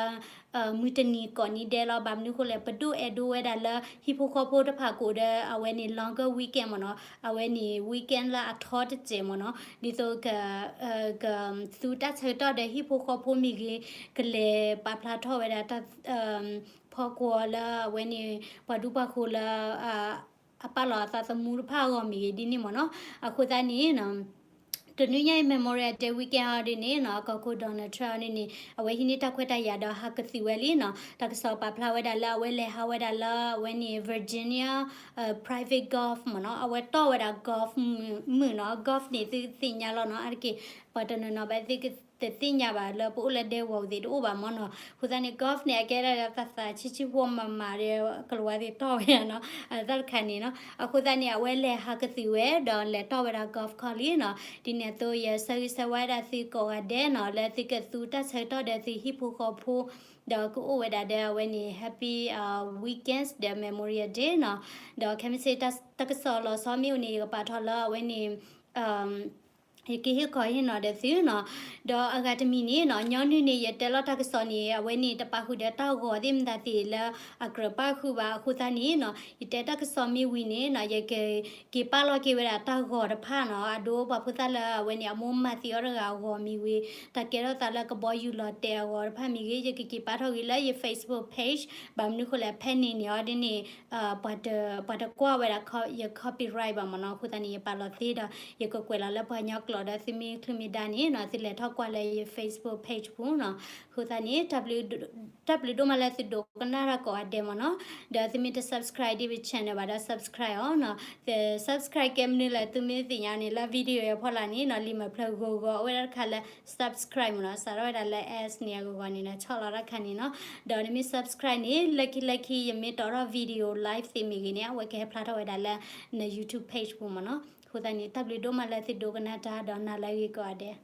မုၢ်တနံၤကိးနံၤဒဲးလီၤ. ဘၣ်မနုၤဃိလဲၣ် ပဒိၣ်အဲၣ်ဒိးဝဲဒၣ်လၢဟံၣ်ဖိဃီဖိတဖၣ်ကိးဒီး အဝဲန့ၣ် longer weekend မ့ၢ်နီၤ. အဝဲန့ၣ် weekend လၢအထီတစဲးမ့ၢ်နီၤ. ဒ်သိးက ကသူတၢ်ဆၢကတီၢ်ဒီးဟံၣ်ဖိဃီဖိမ့ၢ်ဂ့ၤ ကလဲၤပာ်ဖျါထီၣ်ဝဲဒၣ်တၢ် ဖီကွီၤလၢအဝဲန့ၣ် ပှၤဒူပှၤဃိၤလၢ အပာ်လီၤအသးသမူတဖၣ်အဂီၢ်မ့ၢ်ဂ့ၤဒ်န့ၣ်မ့ၢ်နီၤ. အဃိသတးန့ၣ် တနွံညါအံၤ Memorial Day weekend အီၤဒ်န့ၣ်နီၤ ကီၢ်ခိၣ် Donald Trump အီၤဒ်န့ၣ် အဝဲဟံးန့ၢ်တၢ်ခွဲးတၢ်ယာ်ဒီးဟးကသုးဝဲလံနီၤ. တၢ်ကစီၣ်ပာ်ဖျါဝဲဒၣ်လၢအဝဲလဲၤဟးဝဲဒၣ်လၢအဝဲန့ၣ် Virginia private golf မ့ၢ်နီၤ. အဝဲတီၢ်ဝဲဒၣ် golf မုၢ်နီၤ. golf န့ၣ်သုသ့ၣ်ညါလီၤနီၤ. အါတက့ၢ် ပှၤတနီၤနီၤဘၣ်သ့ၣ်က တသ့ၣ်ညါဘၣ်လၢပအိၣ်လၢဒဲဝီၤပူၤသ့ၣ်တအိၣ်ဘၣ်မ့ၢ်နီၤ. အဃိသတးန့ၣ် golf န့ၣ် အကဲဒၣ်သးသးဆံးဆံးဖိမၤမၤဒီး ကလၤဝါသ့ၣ်တီၢ်ဝဲနီၤ တၢ်တခါန့ၣ်နီၤ. အဃိသတးန့ၣ် အဝဲလဲၤဟးကသုးဝဲဒီးလဲၤတီၢ်ဝဲဒၣ် golf course လံနီၤ. ဒ်န့ၣ်အသိး ယဆၢဂ့ၤဆၢဝါဒၣ်သုကိးဂၤဒဲးနီၤ လၢသုကသူတၢ်ဆၢကတီၢ်ဒီးသုဟံၣ်ဖိဃီဖိ ဒီးကအိၣ်ဝဲဒၣ်ဒီးအဝဲန့ၣ် happy weekends ဒီး Memorial Day နီၤ. ဒီးခဲမုၢ်ဆ့ၣ်တၢ်ကစီၣ်လီၤဆီမ့ၢ်အိၣ်န့ၣ် ယကပာ်ထီၣ်လၢအဝဲန့ၣ် ယကဟ့ၣ်ခီဟ့ၣ်နီၤဒီးသုနီၤ. ဒီးအဂၤတမံၤန့ၣ်နီၤ, ညီနုၢ်န့ၣ် ယတဲလီၤတၢ်ကစီၣ်န့ၣ် အဝဲန့ၣ်တပာ်ဃုာ်ဒီးတၢ်ဂီၤသ့ၣ်မတၤသ့ၣ်လၢအကြၢးပာ်ဃုာ်ဘၣ်အဃိသတးန့ၣ်နီၤ, ယတဲတၢ်ကစီၣ်မ့ၢ်ဝံၤန့ၣ်နီၤ, ယကက့ၤပာ်လီၤက့ၤဝဲဒၣ်တၢ်ဂီၤတဖၣ်နီၤ, အဒိပှၤဖိသၣ်လၢအဝဲန့ၣ် အမိၢ်မၤသံအီၤတဂၤအဂီၤမ့ၢ်ဂ့ၤ, တၢ်ကဲထီၣ်သးလၢကဘီယူၤလီၤတဲာ်အဂီၤတဖၣ်မ့ၢ်ဂ့ၤ, ယကက့ၤပာ်ထီၣ်ဂ့ၤလၢယ Facebook page, ဘၣ်မနုၤဃိလဲၣ် ဖဲန့ၣ်န့ၣ်အီၤဒ်န့ၣ် ပှၤတကွၢ်ဝဲဒၣ်ယ copyright ဘၣ်မ့ၢ်နီၤ, အဃိသတးန့ၣ် ယပာ်လီၤသ့ဒီး ယကကွဲးလီၤလၢပှၤကညီကျိာ်ဒီး သုမ့ၢ်ချုးမ့ၢ်ဒါန့ၣ်နီၤ, သုလဲၤထီၣ်ကွၢ်လၢယ Facebook page ပူၤနီၤ. အဃိသတးန့ၣ် တၢ်ဘျုးဒိၣ်မးလၢသုဒိကနၣ်တၢ်ကိးဂၤဒဲးမ့ၢ်နီၤ, ဒီးသုမ့ၢ်တ subscribe ဒံးပ channel ဘၣ်ဒီး subscribe အီၤနီၤ. သု subscribe ကဲမနုၤလဲၣ် သုမ့ၢ်သ့ၣ်ညါန့ၣ် လၢ video အဖီလာ်န့ၣ်နီၤ, လံာ်မဲာ်ဖျၢၣ်ဂီၤဂီၤအိၣ်ဝဲဒၣ်တခါလၢ subscribe မ့ၢ်နီၤ, စးထီၣ်ဝဲဒၣ်လၢ S န့ၣ်အဂီၤဂီၤန့ၣ်နီၤ, ဆီၣ်လီၤတၢ်တခါန့ၣ်နီၤ. ဒီးနမ့ၢ် subscribe န့ၣ် လၢခံလၢခံ ယမ့ၢ်တီၣ်ထီၣ် video live သ့ၣ်မ့ၢ်ဂ့ၤန့ၣ် အဝဲကဟဲဖျါထီၣ်ဝဲဒၣ်လၢန YouTube page ပူၤမ့ၢ်နီၤ. အဃိသတးန့ၣ် တၢ်ဘျုးဒိၣ်မးလၢသုဒိကနၣ်တၢ်ဒီးနၤလၢအဂ့ၤကိးဂၤဒဲး.